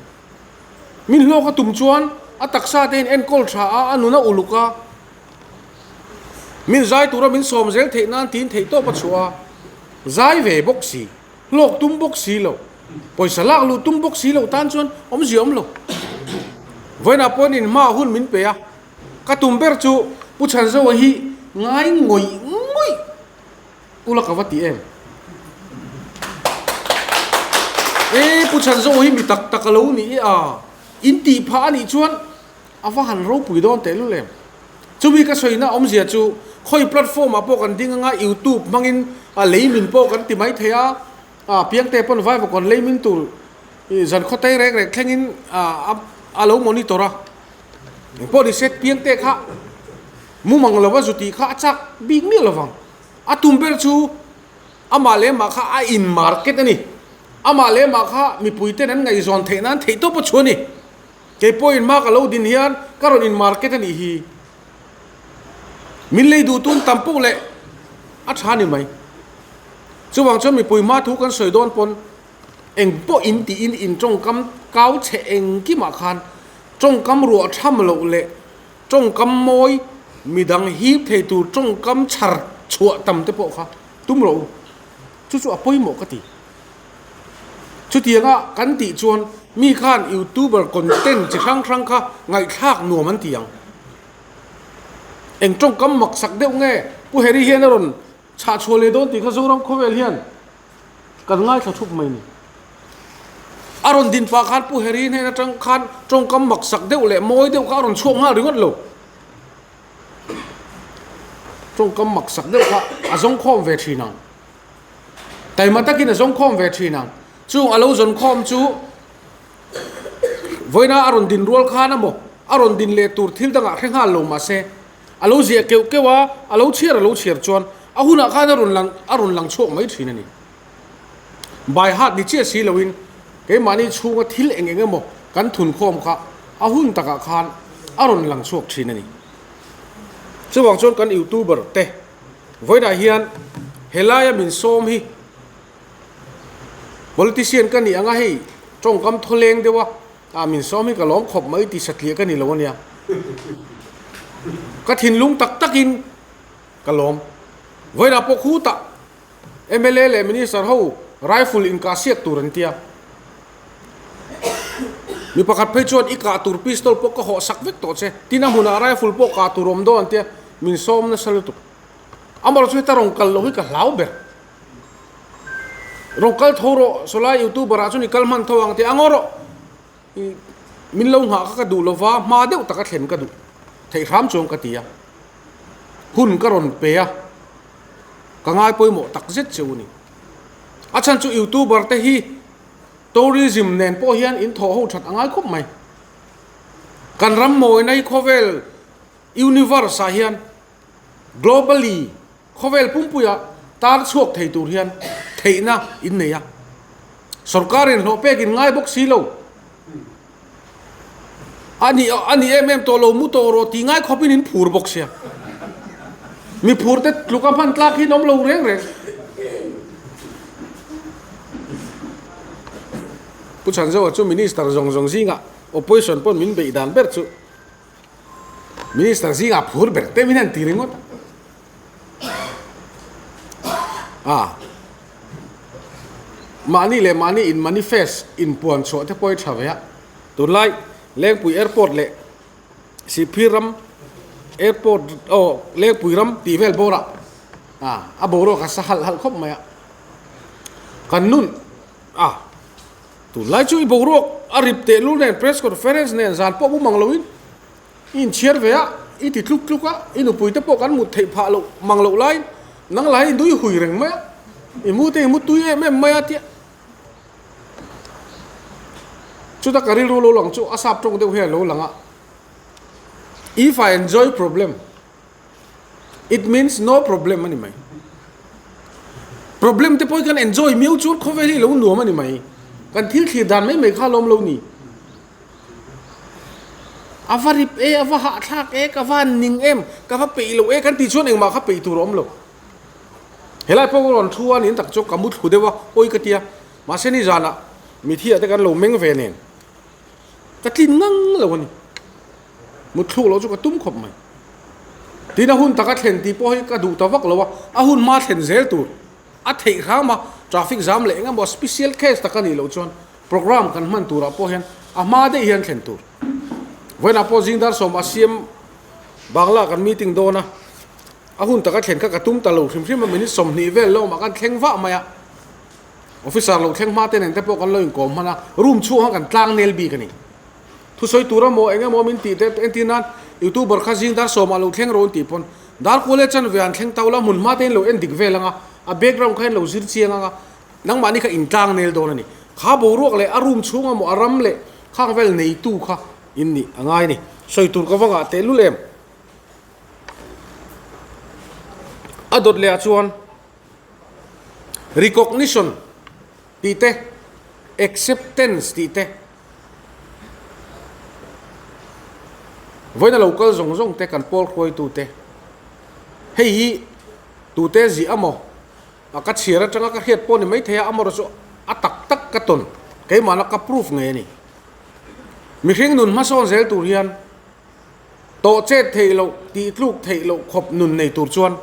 Min hlawk a tum chuan a taksa te in enkawl tha a, a nun a uluk a. Min zai tura min sawm zel theih nan tiin theih tawp a chhuah a, zai ve bawk si, hlawk tum bawk si lo, pawisa lak luh tum bawk si lo tan chuan awmzia awm lo. Vawiinah pawhin in hma hun min pe a, ka tum ber chu Pu Chhanzoa hi ngai ngawih ngawih ula ka va ti em. E Pu Chhanzoa hi mi tak tak a lo ni a, in tih phah a nih chuan A va han ropui dawn tehlul em? Chumi ka sawina awmzia chu khawi platform ah pawh kan ding anga youtube hmangin a lei min pawh kan ti mai thei a, a piangte pawn vaivakawn lei min tur zan khaw tei rek rek thlengin a a lo monitor a, engpawh ni se piangte kha mumang lova zu tih kha a chak bik miah lovang. A tum ber chu amah leh amah kha a in market a ni, amah leh amah kha mipui ten an ngaihzawn theih nan theihtawp a chhuah a ni. Kei pawhin hma ka lo din hian ka rawn in market a nih hi. Min lei duh tum tam poh leh a tha ni mai. Chuvang chuan mipui hma thu kan sawi dawn pawn eng pawh in tiin in tawngkam kau chhe engkimah khan tawngkam ruah tham loh leh tawngkam mawi midang hip thei tur tawngkam chhar chhuah tam te pawh kha tum rawh u. Chu chu a pawimawh ka ti. Chutianga kan tih chuan mi khan youtuber content chi hrang hrang kha ngaihthlak nuam an ti ang. Eng tawngkam maksak deuh nge Pu Harry hian a rawn chhah chhuah leh dawn tih kha Zoram khawvel hian kan ngaithla thup mai ni. A rawn din pah khan Pu Harry hnen atang khan tawngkam maksak deuh leh mawi deuh kha a rawn chhuak nghal ringawt lo. Tawngkam maksak deuh kha a zawngkhawm ve thin ang. Taima takin a zawngkhawm ve thin ang. Chung a lo zawnkhawm chu vawiina a rawn din rual khan emaw a rawn din leh tur thil dangah hre nghal lo mahse a lo ziah keuh keuh a, a lo chhiar a lo chhiar chuan a hunah khan a rawn lang a rawn lang chhuak mai thin a ni. By heart ni chiah si loin keimahni chhunga thil eng eng emaw kan thunkhawm kha a hun takah khan a rawn lang chhuak thin a ni. Chuvang chuan kan youtuber te Vawiinah hian helaia min sawm hi politician ka nih anga hei tawngkam thawleng deuh a, ah min sawm hi ka lawm khawp mai tih satliah ka ni lo ania. Ka thinlung tak takin ka lawm. Vawiinah pawh khutah mla leh minister ho rifle inkah siak tur an tia. Mi pakhat phei chuan i kah tur pistol pawh ka hawh sak vek tawh che, tin a hmunah rifle pawh kah tur awm dawn an tia. Min sawm nasa lutuk. Amarawh chu heta rawn kal loh hi ka hlau ber. Rawn kal tho rawh, sawlai youtuber ah chuan i kal hman tho ang tih a ngaw rawh. I min lo nghah kha ka duh lova, hma deuh taka thlen ka duh theih hram chuan ka ti a. Hun ka rawn pe a, ka ngai pawimawh tak zet che u ni. A chhan chu youtuber te hi tourism nen pawh hian in thawh ho that a ngai khawp mai. Kan ram mawina hi khawvel Universe ah hian globally khawvel pumpuia tar chhuak thei tur hian theihna in nei a, sorkar in hlawh pek in ngai bawk si lo. A ni a ni em em tawh lo mu tawh rawh tih ngai khawp in in phur bawk sia. Mi phur te tluk a hman tlak hi an awm lo reng reng. Pu Chhanzoa chu minister zawng zawng zingah opposition pawn min beih dan ber chu Minister zingah phur ber te min han ti ringawt a. Mahni leh mahni in manifest in puan chhuah te pawh hi tha ve a. Tunlai Lengpui Airport leh Sihphir ram Airport aw Lengpui ram tih vel bawrah a boruak a sa halh halh khawp mai a. Kan nun a. Tunlai chu i boruak a rip tehlul nen press conference nen zan pawh mu mang loin i inchhiar ve a, i ti tluk tluk a, i nupui te pawh kan mut theih phah loh mang loh laiin nang lah hi i nui hui reng mai a, i mu te i mu tui em em mai a tia. Chuta ka rilru lo lang chu a sap tawng deuh hian a lo lang a, If I enjoy problem. It means no problem a ni mai. Problem te pawh hi kan enjoy miau chuan khawvel hi lo nuam a ni mai. Kan thil thlir dan mai mai kha a lawm lo ni. A va rip e, a va hahthlak e, ka va ning em, ka va peih lo e kan tih chuan engmah kha peih tur a awm lo. Helai pawh ka rawn thu a niin tak chu ka mu thlu deuh a, pawi ka tia. Mahse nizanah mithiah te kan lo meng ve nen ka tlin ngang lo a ni. Mutthluk loh chu ka tum khawp mai. Tin a hun taka thlen tih pawh hi ka duh ta vak lo a, a hun hma thlen zel tur a theih hram a, traffic jam leh engemaw special case tak a nih loh chuan program kan hman turah pawh hian a hma daih hian thlen tur. Vawiinah pawh zing dar sawmah CM Bangla kan meeting dawn a, a hun taka thlen kha ka tum ta lo hrim hrim a, minute 20 vel lawmah kan thleng vah mai a, officer lo thleng hma te nen te pawh kan lo inkawm hman a, room chhungah kan tlang nel bik a ni. Thusawi tur emaw eng emaw min tih te entir nan youtuber kha zing dar sawmah lo thleng rawh an tih pawn dar kual leh chanve an thleng tau la hmun hma te in lo en dik vel anga a background kha in lo zir chiang anga nangmahni kha in tlang nel dawn a ni. Kha boruak leh a room chhung emaw a ram leh khang vel neitu kha in nih a ngai a ni. Sawi tur ka va ngah tehlul em? A dawt leh ah chuan recognition tih te, acceptance tih te, vawiina lo kal zawng zawng te kan pawl hruaitu te, hei hi tute ziah amaw a ka chhiar atanga ka hriat pawh ni maithei a, amaherawh chu a tak tak ka tawn keimahna ka proof ngei a ni. Mihring nun hmasawn zel tur hian tawh chet theih loh, tih tluk theih loh khawp nun nei tur chuan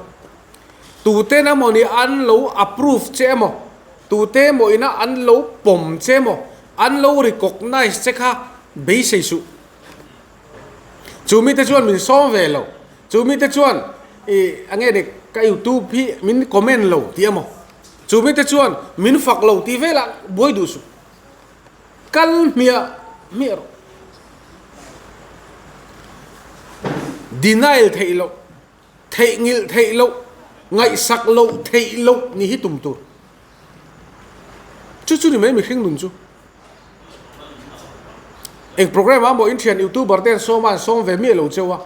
tuten emaw ni an lo approve che emaw, tute emaw ina an lo pawm che emaw, an lo recognize che kha beisei suh. Chu mite chuan min sawm ve lo, chu mite chuan ih a nge ni ka youtube hi min comment lo tih emaw, chu mite chuan min fak lo tih velah buai duh suh. Kal hmiah hmiah rawh. Denial theih loh, theihnghilh theih loh, ngaihsak loh theih loh ni hi tum tur. Chu chu ni mai mihring nun chu. Eng program ah maw in thian youtuber te an sawm a, an sawm ve miah lo cheu a.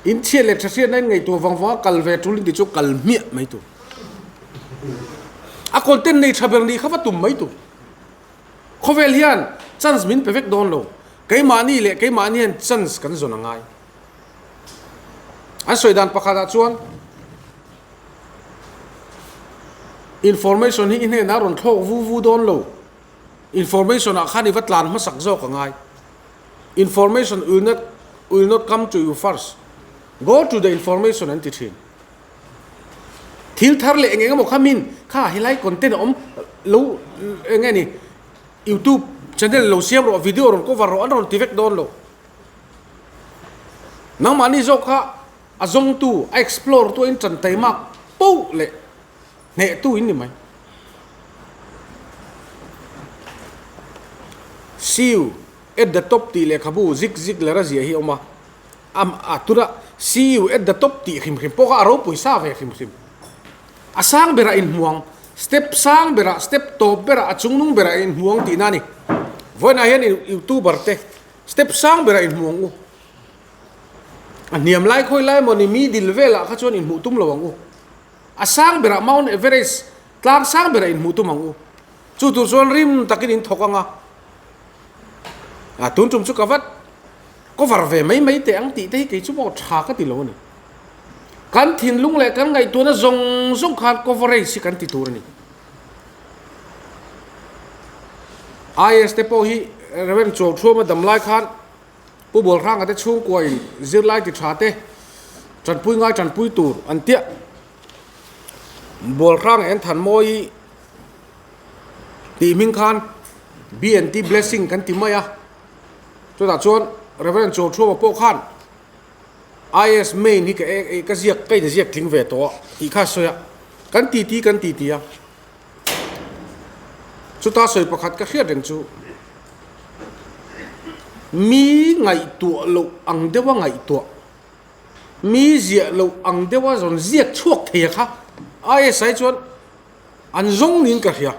In chhiat leh tha hriatna in ngaihtuah vang vang a kal ve tul in ti chu kal hmiah mai tur. A content nei tha ber nih kha va tum mai tur. Khawvel hian chance min pe vek dawn lo. Keimahni leh keimahni hian chance kan zawn a ngai. An sawi dan pakhatah chuan information hi i hnenah rawn thlawk vu vu dawn lo. Information ah khan i va tlan hmasak zawk a ngai. Information will not will not come to you first. Go to the information an ti thin. Thil thar leh eng eng emaw kha min kha helai content a awm lo eng nge ni youtube channel lo siam rawh video rawn cover rawh an rawn ti vek dawn lo. Nangmahni zawk kha a zawngtu a explore tu a in tan taimak poh leh hnehtu in ni mai. See you at the top tih lehkhabu Zig Ziglar a ziah hi a awm a, a tuna see you at the top tih hrim hrim pawh kha a ropui sa ve hrim hrim. A sang berah inhmuang, step sang berah, step tawp berah, a chungnung berah inhmuang tihna a ni. Vawiinah hian youtuber te step sang berah inhmuang u. A hniam lai khawi lai emaw ni middle velah kha chuan inhmuh tum lo ang u. A sang berah Mount Everest tlang sang berah inhmuh tum ang u. Chu tur chuan rim takin in thawk ang a. A tun tum chu ka vat cover ve mai mai teh ang tih te hi kei chu maw tha ka ti lo a ni. Kan thinlung leh kan ngaihtuahna zawng zawng khan coverage hi kan ti tur a ni. IS te pawh hi Rev. Chuauṭhuama dam lai khan Pu Bualhranga te chhungkua in zirlai ti tha te tanpui ngai tanpui tur an tiah. Bualhranga en Thanmawi tih hming khan BNT Blessing kan ti mai a. Chutah chuan Reverend Chawlthuama pawh khan IS main hi ka ka ziak ka inziak tling ve tawh a tih kha a sawi a. Kan titi kan titi a. Chuta sawi pakhat ka hriat reng chu mi ngaihtuah loh ang deuha ngaihtuah, mi ziah loh ang deuha rawn ziak chhuak thei a kha ISI chuan an zawng niin ka hria.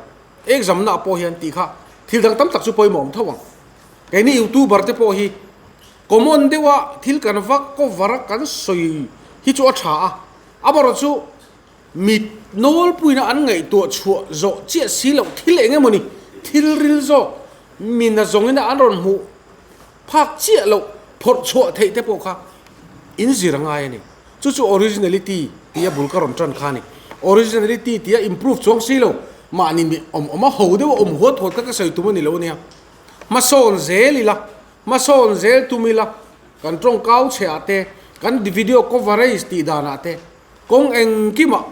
Exam naah pawh hian tih kha thil dang tam tak chu pawimawh awm tho ang. Keini youtuber te pawh hi common deuha thil kan va cover a kan sawi hi chu a tha a, amaherawhchu. Mit nawlpuina an ngaihtuah chhuah zawh chiah si loh thil eng emawni thil ril zawk mina zawngina an rawn hmuh phak chiah loh phawrh chhuah theih te pawh kha in zir a ngai a ni. Chu chu originality tia bul ka rawn tan kha a ni. Originality tia improve chuang si lo mahni mi awm awm a ho deuh a awm huat huat kha ka sawi tum a ni lo ania. Hmasawn zel ila, hmasawn zel tum ila, kan tawngkau chhe ah te, kan video coverage tih danah te, Kawng engkimah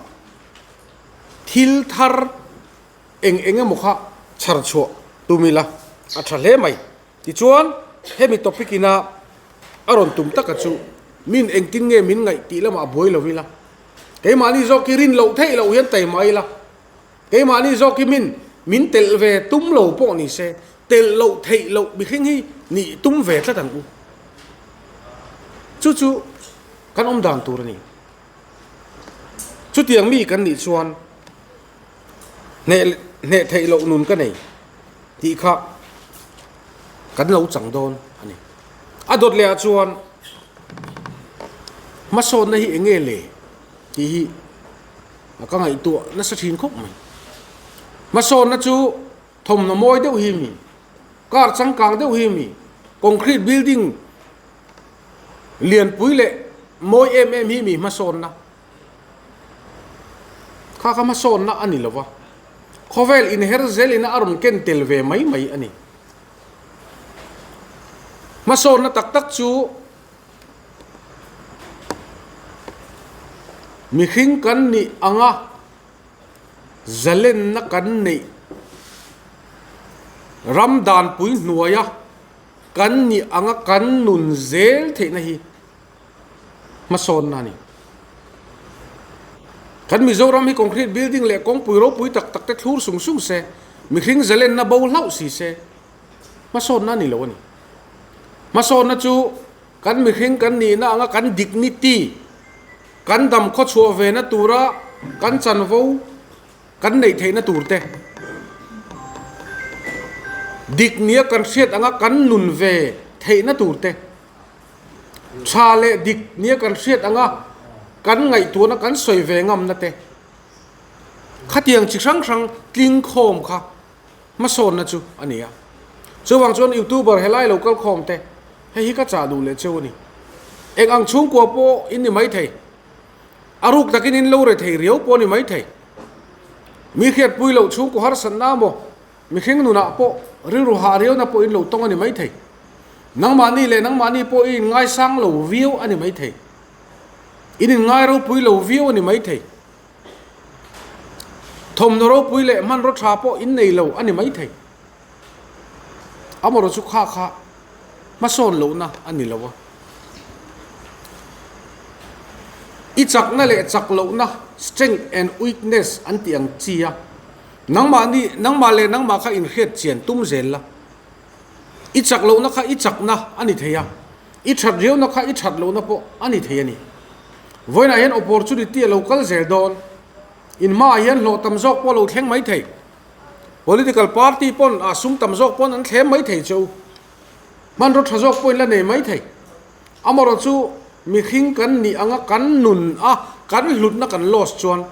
thil thar eng eng emaw kha chhar chhuah tum ila a tha hle mai. Tichuan, hemi topic ina a rawn tum taka chu min engtin nge min ngaih tih lamah buai lo ila, keimahni zawk hi rin loh theih loh hian taima ila, keimahni zawk hi min min telh ve tum lo pawh ni se, telh loh theih loh mihring hi nih tum ve tlat ang u. Chu chu kan awm dan tur a ni. Chutiang mi kan nih chuan hneh hneh theih loh nun ka nei tih kha kan lo chang dawn a ni. A dawt leh ah chuan hmasawnna hi eng nge le tih hi ka ngaihtuah nasa thin khawp mai. Hmasawnna chu thawmhnaw mawi deuh hi mi, car changkang deuh hi mi, concrete building Lianpui leh mawi em em hi mi hmasawnna kha kha hmasawnna a ni lova, khawvel inher zelina a rawn ken tel ve mai mai a ni. Hmasawnna tak tak chu mihring kan nih anga zalenna kan neih ram danpui hnuaia Kan nih anga kan nun zel theihna hi hmasawnna a ni. Kan Mizoram hi concrete building leh kawngpui ropui tak tak te thlur sung sung se, mihring zalenna bo hlauh si se, hmasawnna a ni lo a ni. Hmasawnna chu kan mihring kan nihna anga kan dignity, kan dam khawchhuah vena tura kan chanvo, Kan neih theihna tur te, dik nia kan hriat anga kan nun ve theihna tur te, tha leh dik nia kan hriat anga kan ngaihtuahna kan sawi ve ngamna te, khatiang chi hrang hrang tling khawm kha hmasawnna chu a ni a. Chuvang chuan YouTuber helai lo kal khawm te, hei hi ka chah duh leh cheu a ni. Eng ang chhungkua pawh in ni maithei. A ruk takin in lo re thei riau pawh a ni maithei. Mi hriatpui loh chhungkaw harsatna maw, mihring nunah pawh rilru hah riauna pawh in lo tawng a ni maithei. Nangmahni leh nangmahni pawh i inngaisang lo viau a ni maithei. In inngai ropui lo viau a ni maithei. Thawmhnaw ropui leh hmanraw tha pawh in nei lo a ni maithei. Amaherawh chu kha kha hmasawn lohna a ni lo a. I chakna leh chak lohna, strength and weakness, an tih ang chi a, nangmahni, nangmah leh nangmah kha inhriat chian tum zel la. I chak lohna kha i chakna a ni thei a, i that riauna kha i that lohna pawh a ni thei a ni. Vawiinah hian opportunity a lo kal zel dawn. In hmaah hian hlawh tam zawk pawh a lo thleng mai thei. Political party pawn ah sum tam zawk pawn an thlem mai thei che u. Hmanraw tha zawk pawhin la nei mai thei. Amaherawh chu mihring kan nih anga kan nun a kan hlutna kan loss chuan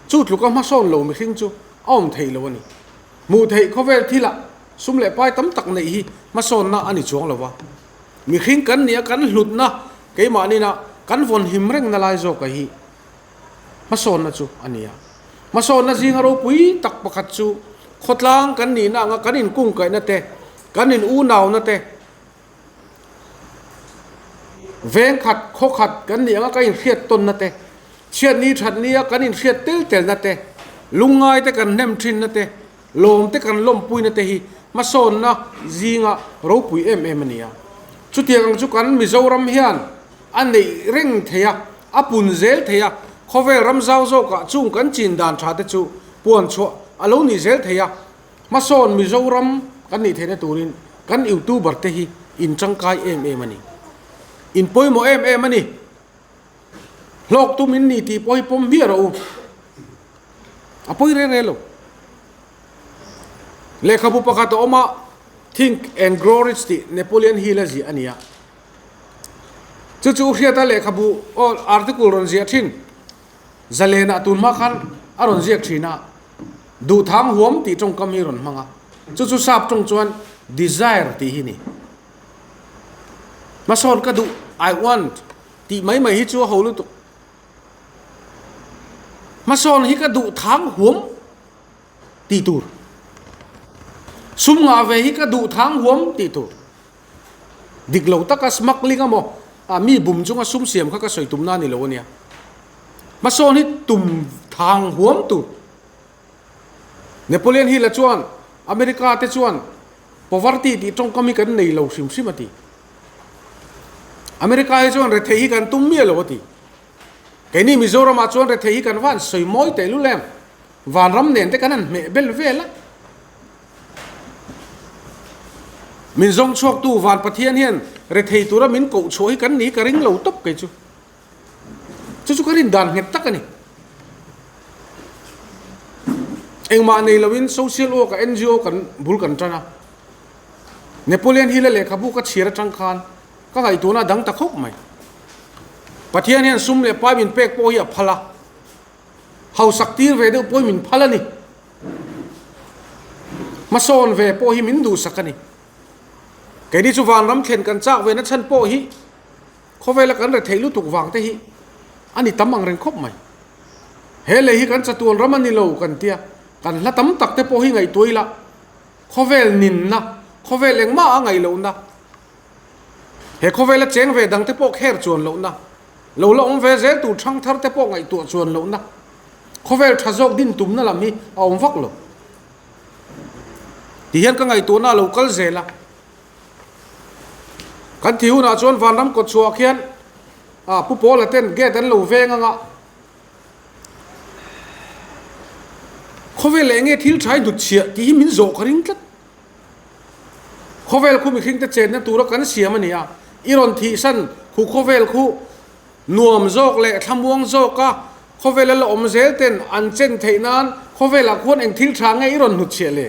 chu tluka hmasawn lo mihring chu a awm thei lo a ni. Hmuh theih khawvel thilah sum leh pai tam tak neih hi hmasawnna a ni chuang lo va. Mihring kan nih a kan hlutna keimahnin a kan vawnhim rengna lai zawka hi Hmasawnna chu a ni a. Hmasawnna zinga ropui tak pakhat chu khawtlang kan nihna anga kan inkungkaihna te, kan in unauna te, veng khat, khaw khat kan nih anga kan inhriat tawnna te, chhiatni thatnia kan inhriat tel telna te, lungngai te kan hnem thinna te, lawm te kan lawmpuina te hi hmasawnna zinga ropui em em a ni a. Chutiang ang chu kan Mizoram hian a neih reng thei a, a pun zel thei a, khawvel ram zau zawkah chung kan chin dan tha te chu puan chhuah a lo nih zel thei a, hmasawn Mizoram kan nih theihna turin kan youtuber te hi in tangkai em em a ni. In pawimawh em em a ni. Hlawk tum in ni tih pawh hi pawm hmiah rawh u. A pawi reng reng lo. Lehkhabu pakhat a awm a, Think and Grow Rich tih Napoleon Hill a ziah a ni a. Chu chu hriata lehkhabu aw article rawn ziah thin. Zalenah tun hma khan a rawn ziak thin a, duhthang huam tih tawngkam hi a rawn hmang a, chu chu sap tawng chuan desire tih hi a ni. Hmasawn ka duh, I want, tih mai mai hi chu a ho lutuk. Hmasawn hi ka duhthang huam tih tur. Sum ngah ve hi ka duhthang huam tih tur. Dik lo taka smuggling emaw ah mi bum chunga sum siam kha ka sawi tumna a ni lo ania. Hmasawn hi tum thang huam tur. Napoleon Hill-a chuan America te chuan poverty tih tawngkam hi kan nei lo hrim hrim a ti. America hi chuan rethei hi kan tum miah lo a ti. Keini Mizoramah chuan rethei hi kan van sawi mawi tehlul em? Vanram nen te kan han hmeh bel vel a. Min zawng chhuaktu Van Pathian hian rethei tura min koh chhuah hi kan ni ka ring lo tawp kei chu. Chu chu ka rin dan nghet tak a ni. Engmah nei loin social work ah NGO kan bul kan tan a. Napoleon Hill-a lehkhabu ka chhiar atang khan ka ngaihtuahna a dang ta khawp mai. Pathian hian sum leh pai min pek pawh hi a phal a. Hausak tir ve deuh pawhin min phal a ni. Hmasawn ve pawh hi min duhsak a ni. Keini chu vanram thlen kan chak ve na chhan pawh hi khawvela kan rethei lutuk vang te hi a ni tam ang reng khawp mai. He lei hi kan chatuan ram a ni lo kan tia, kan hla tam tak te pawh hi ngaihtuah ila khawvel ninna, khawvel engmah a ngaih lohna, he khawvela cheng ve dang te pawh kher chuan lohna, lo la awm ve zel tur thangthar te pawh ngaihtuah chuan lohna, Khawvel tha zawk din tumna lam hi a awm vak lo. Tihian ka ngaihtuahna a lo kal zel a. Kan thi hunah chuan vanram kawt chhuah khian ah Pu Pawla ten gate an lo veng anga khawvel leh enge thil tha i hnut chhiah tih hi min zawh ka ring tlat. Khawvel khu mihring te chenna tura kan siam a ni a, i rawn thihsan khu khawvel khu Nuam zawk leh thlamuang zawka khawvela la awm zel ten an chen theih nan khawvelah khuan eng thil tha nge i rawn hnutchhiah le?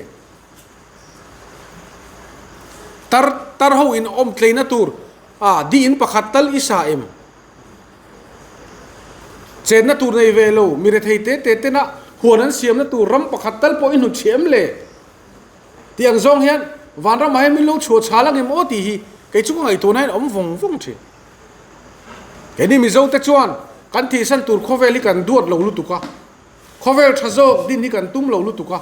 Tar tar ho in awm tleina tur a di in pakhat tal i sa em? Chenna tur nei ve lo mi rethei te te tena huan an siamna tur ram pakhat tal pawh i hnutchhiah em le? Tih ang zawng hian vanramah hian min lo chhuah chhal ang em aw tih hi kei chu ka ngaihtuahna hian a awm vawng vawng thin. Keini Mizo te chuan kan thihsan tur khawvel hi kan duat lo lutuk a, khawvel tha zawk din hi kan tum lo lutuk a,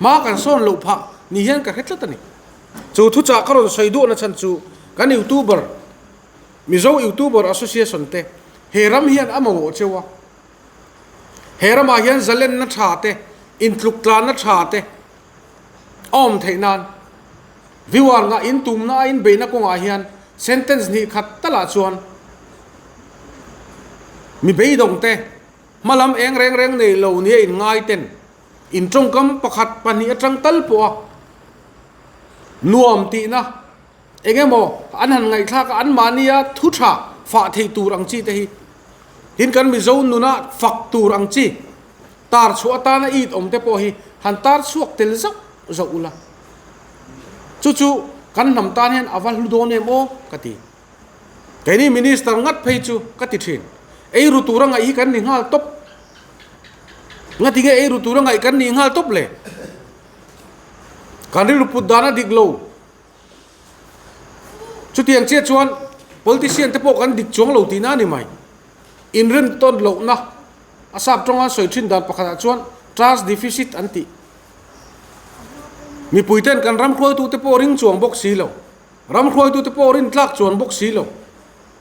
hma kan sawn loh phah ni hian ka hre tlat a ni. Chu thuchah ka rawn sawi duahna chhan chu kan YouTuber, Mizo YouTuber Association te he ram hian a mamawh cheu a, he ramah hian zalenna tha te, intluk tlanna tha te a awm theih nan Viewer ngah in tumna a inbeihna kawngah hian sentence hnih khat talah chuan mi beidawng te, hmalam eng reng reng nei lo nia in ngai ten in tawngkam pakhat pahnih atang tal pawh a nuam tihna eng emaw an han ngaihthlak a anmahnia thu tha fah thei tur ang chi te hi tin kan Mizo nuna fak tur ang chi Tar chhuah atana it awm te pawh hi han tar chhuak tel zauh zauh ula, chu chu kan hnam tan hian a va hlu dawn em aw ka ti. Keini Minister ngat phei chu ka ti thin, ei ru tura ngaih hi kan ni nghal tawp. Ngati nge ei ru tura ngaih kan nih nghal tawp le? Kan rilru put dan a dik lo. Chutiang chiah chuan politician te pawh kan dik chuang lo tihna a ni mai. Inrem tawn lohna a sap tawnga sawi thin dan pakhatah chuan trust deficit an tih. Mipuiten kan ram hruaitute pawh ring chuang bawk si lo, ram hruaitute pawh rin tlak chuan bawk si lo.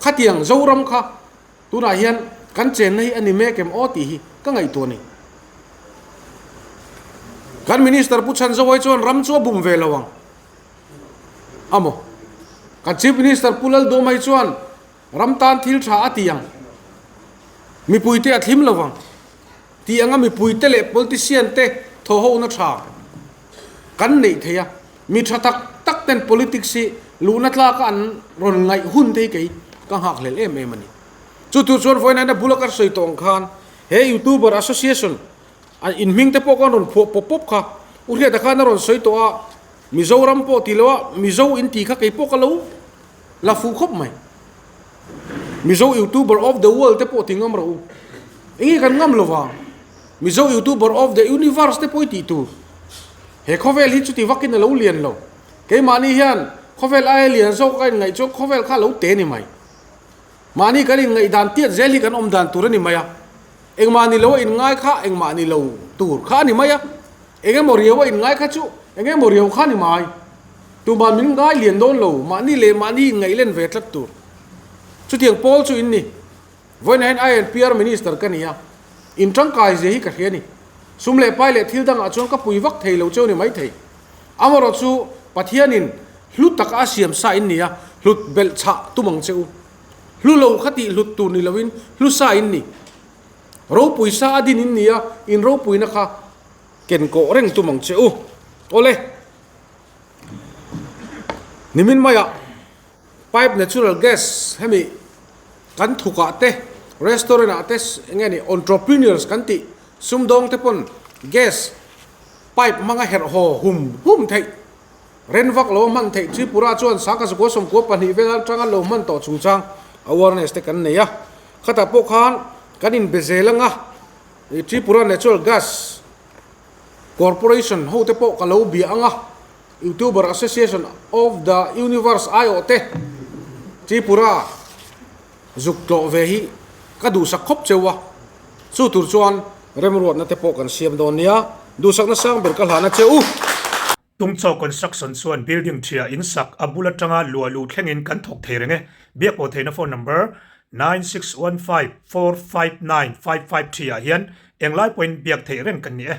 Khatiang Zoram kha tunah hian kan chenna hi a ni mek em aw tih hi ka ngaihtuah a ni. Kan Minister Pu Chhanzawai chuan ram chu a bum ve lo ang a maw? Kan Chief Minister Pu Lalduamai chuan Ram tan thil tha a ti ang. Mipuite a thlim lovang. Tih anga mipuite leh politician te thawhhona tha kan neih thei a. Mi tha tak tak ten politics hi luhna tlaka an rawn ngaih hun te hi kei ka nghakhlel em em a ni. Chu tur chuan vawiin a bula ka sawi tawh ang khan he YouTuber Association a inhming te pawh khan rawn phuah pawp pawp kha U Hriata khan a rawn sawi tawh a, Mizoram pawh ti lo a Mizo inti kha kei pawh ka lo La fuh khawp mai. Mizo youtuber of the world te pawh ti ngam rawh u. Enge kan ngam lo vang? Mizo Youtuber of the Universe te pawh i tih tur. He khawvel hi chuti vakin a lo lian lo. Keimahni hian khawvel aia lian zawk a inngaih chuan khawvel kha a lo te ni mai. Mahni kan inngaih dan tiat zel hi kan awm dan tur a ni mai a. Engmah ni lo a inngai kha engmah ni lo tur kha a ni mai a. Eng emaw riau a inngai kha chu eng emaw riau kha a ni mai. Tuman min ngai lian dawn lo, mahni leh mahni inngaih len ve tlat tur. Chutiang pawl chu in ni. Vawiinah hian INPR Minister ka ni a, in tangkai zia hi ka hria a ni. Sum leh pai leh thil dangah chuan ka pui vak thei lo cheu ni maithei. Amarawh chu Pathianin hlu taka a siam sa in ni a, hlut belh chhah tum ang che u. Hlu lo kha tih hlut tur ni loin hlu sa in ni. Ropui sa a din in ni a, in ropuina kha ken kawh reng tum ang che u. Awle. Nimin maiah pipe natural gas hemi kan thukah te restaurant ah te eng nge ni entrepreneurs kan tih sumdawng te pawn gas pipe hmanga herh haw hum hum theih ren vak lo a hman theih Tripura chuan sangkhat zakua sawmkua pahnih vel atanga lo hman tawh chungchang awareness te kan nei a khatah pawh khan kan inbe zel anga Tripura natural gas Corporation ho te pawh ka lo bia ang a, Youtuber Association of the Universe aiawh te Tripura zuk tlawh ve hi ka duhsak khawp cheu a, chu tur chuan remruatna te pawh kan siam dawn nia, duhsakna sang ber ka hlahna che u. Tungchaw Construction chuan building ṭhia in sak a bul aṭanga luah luh thlengin kan thawk thei reng e. Biakpawh theihna phone number, 9615459553 ah hian englai pawhin biak theih reng kan ni e.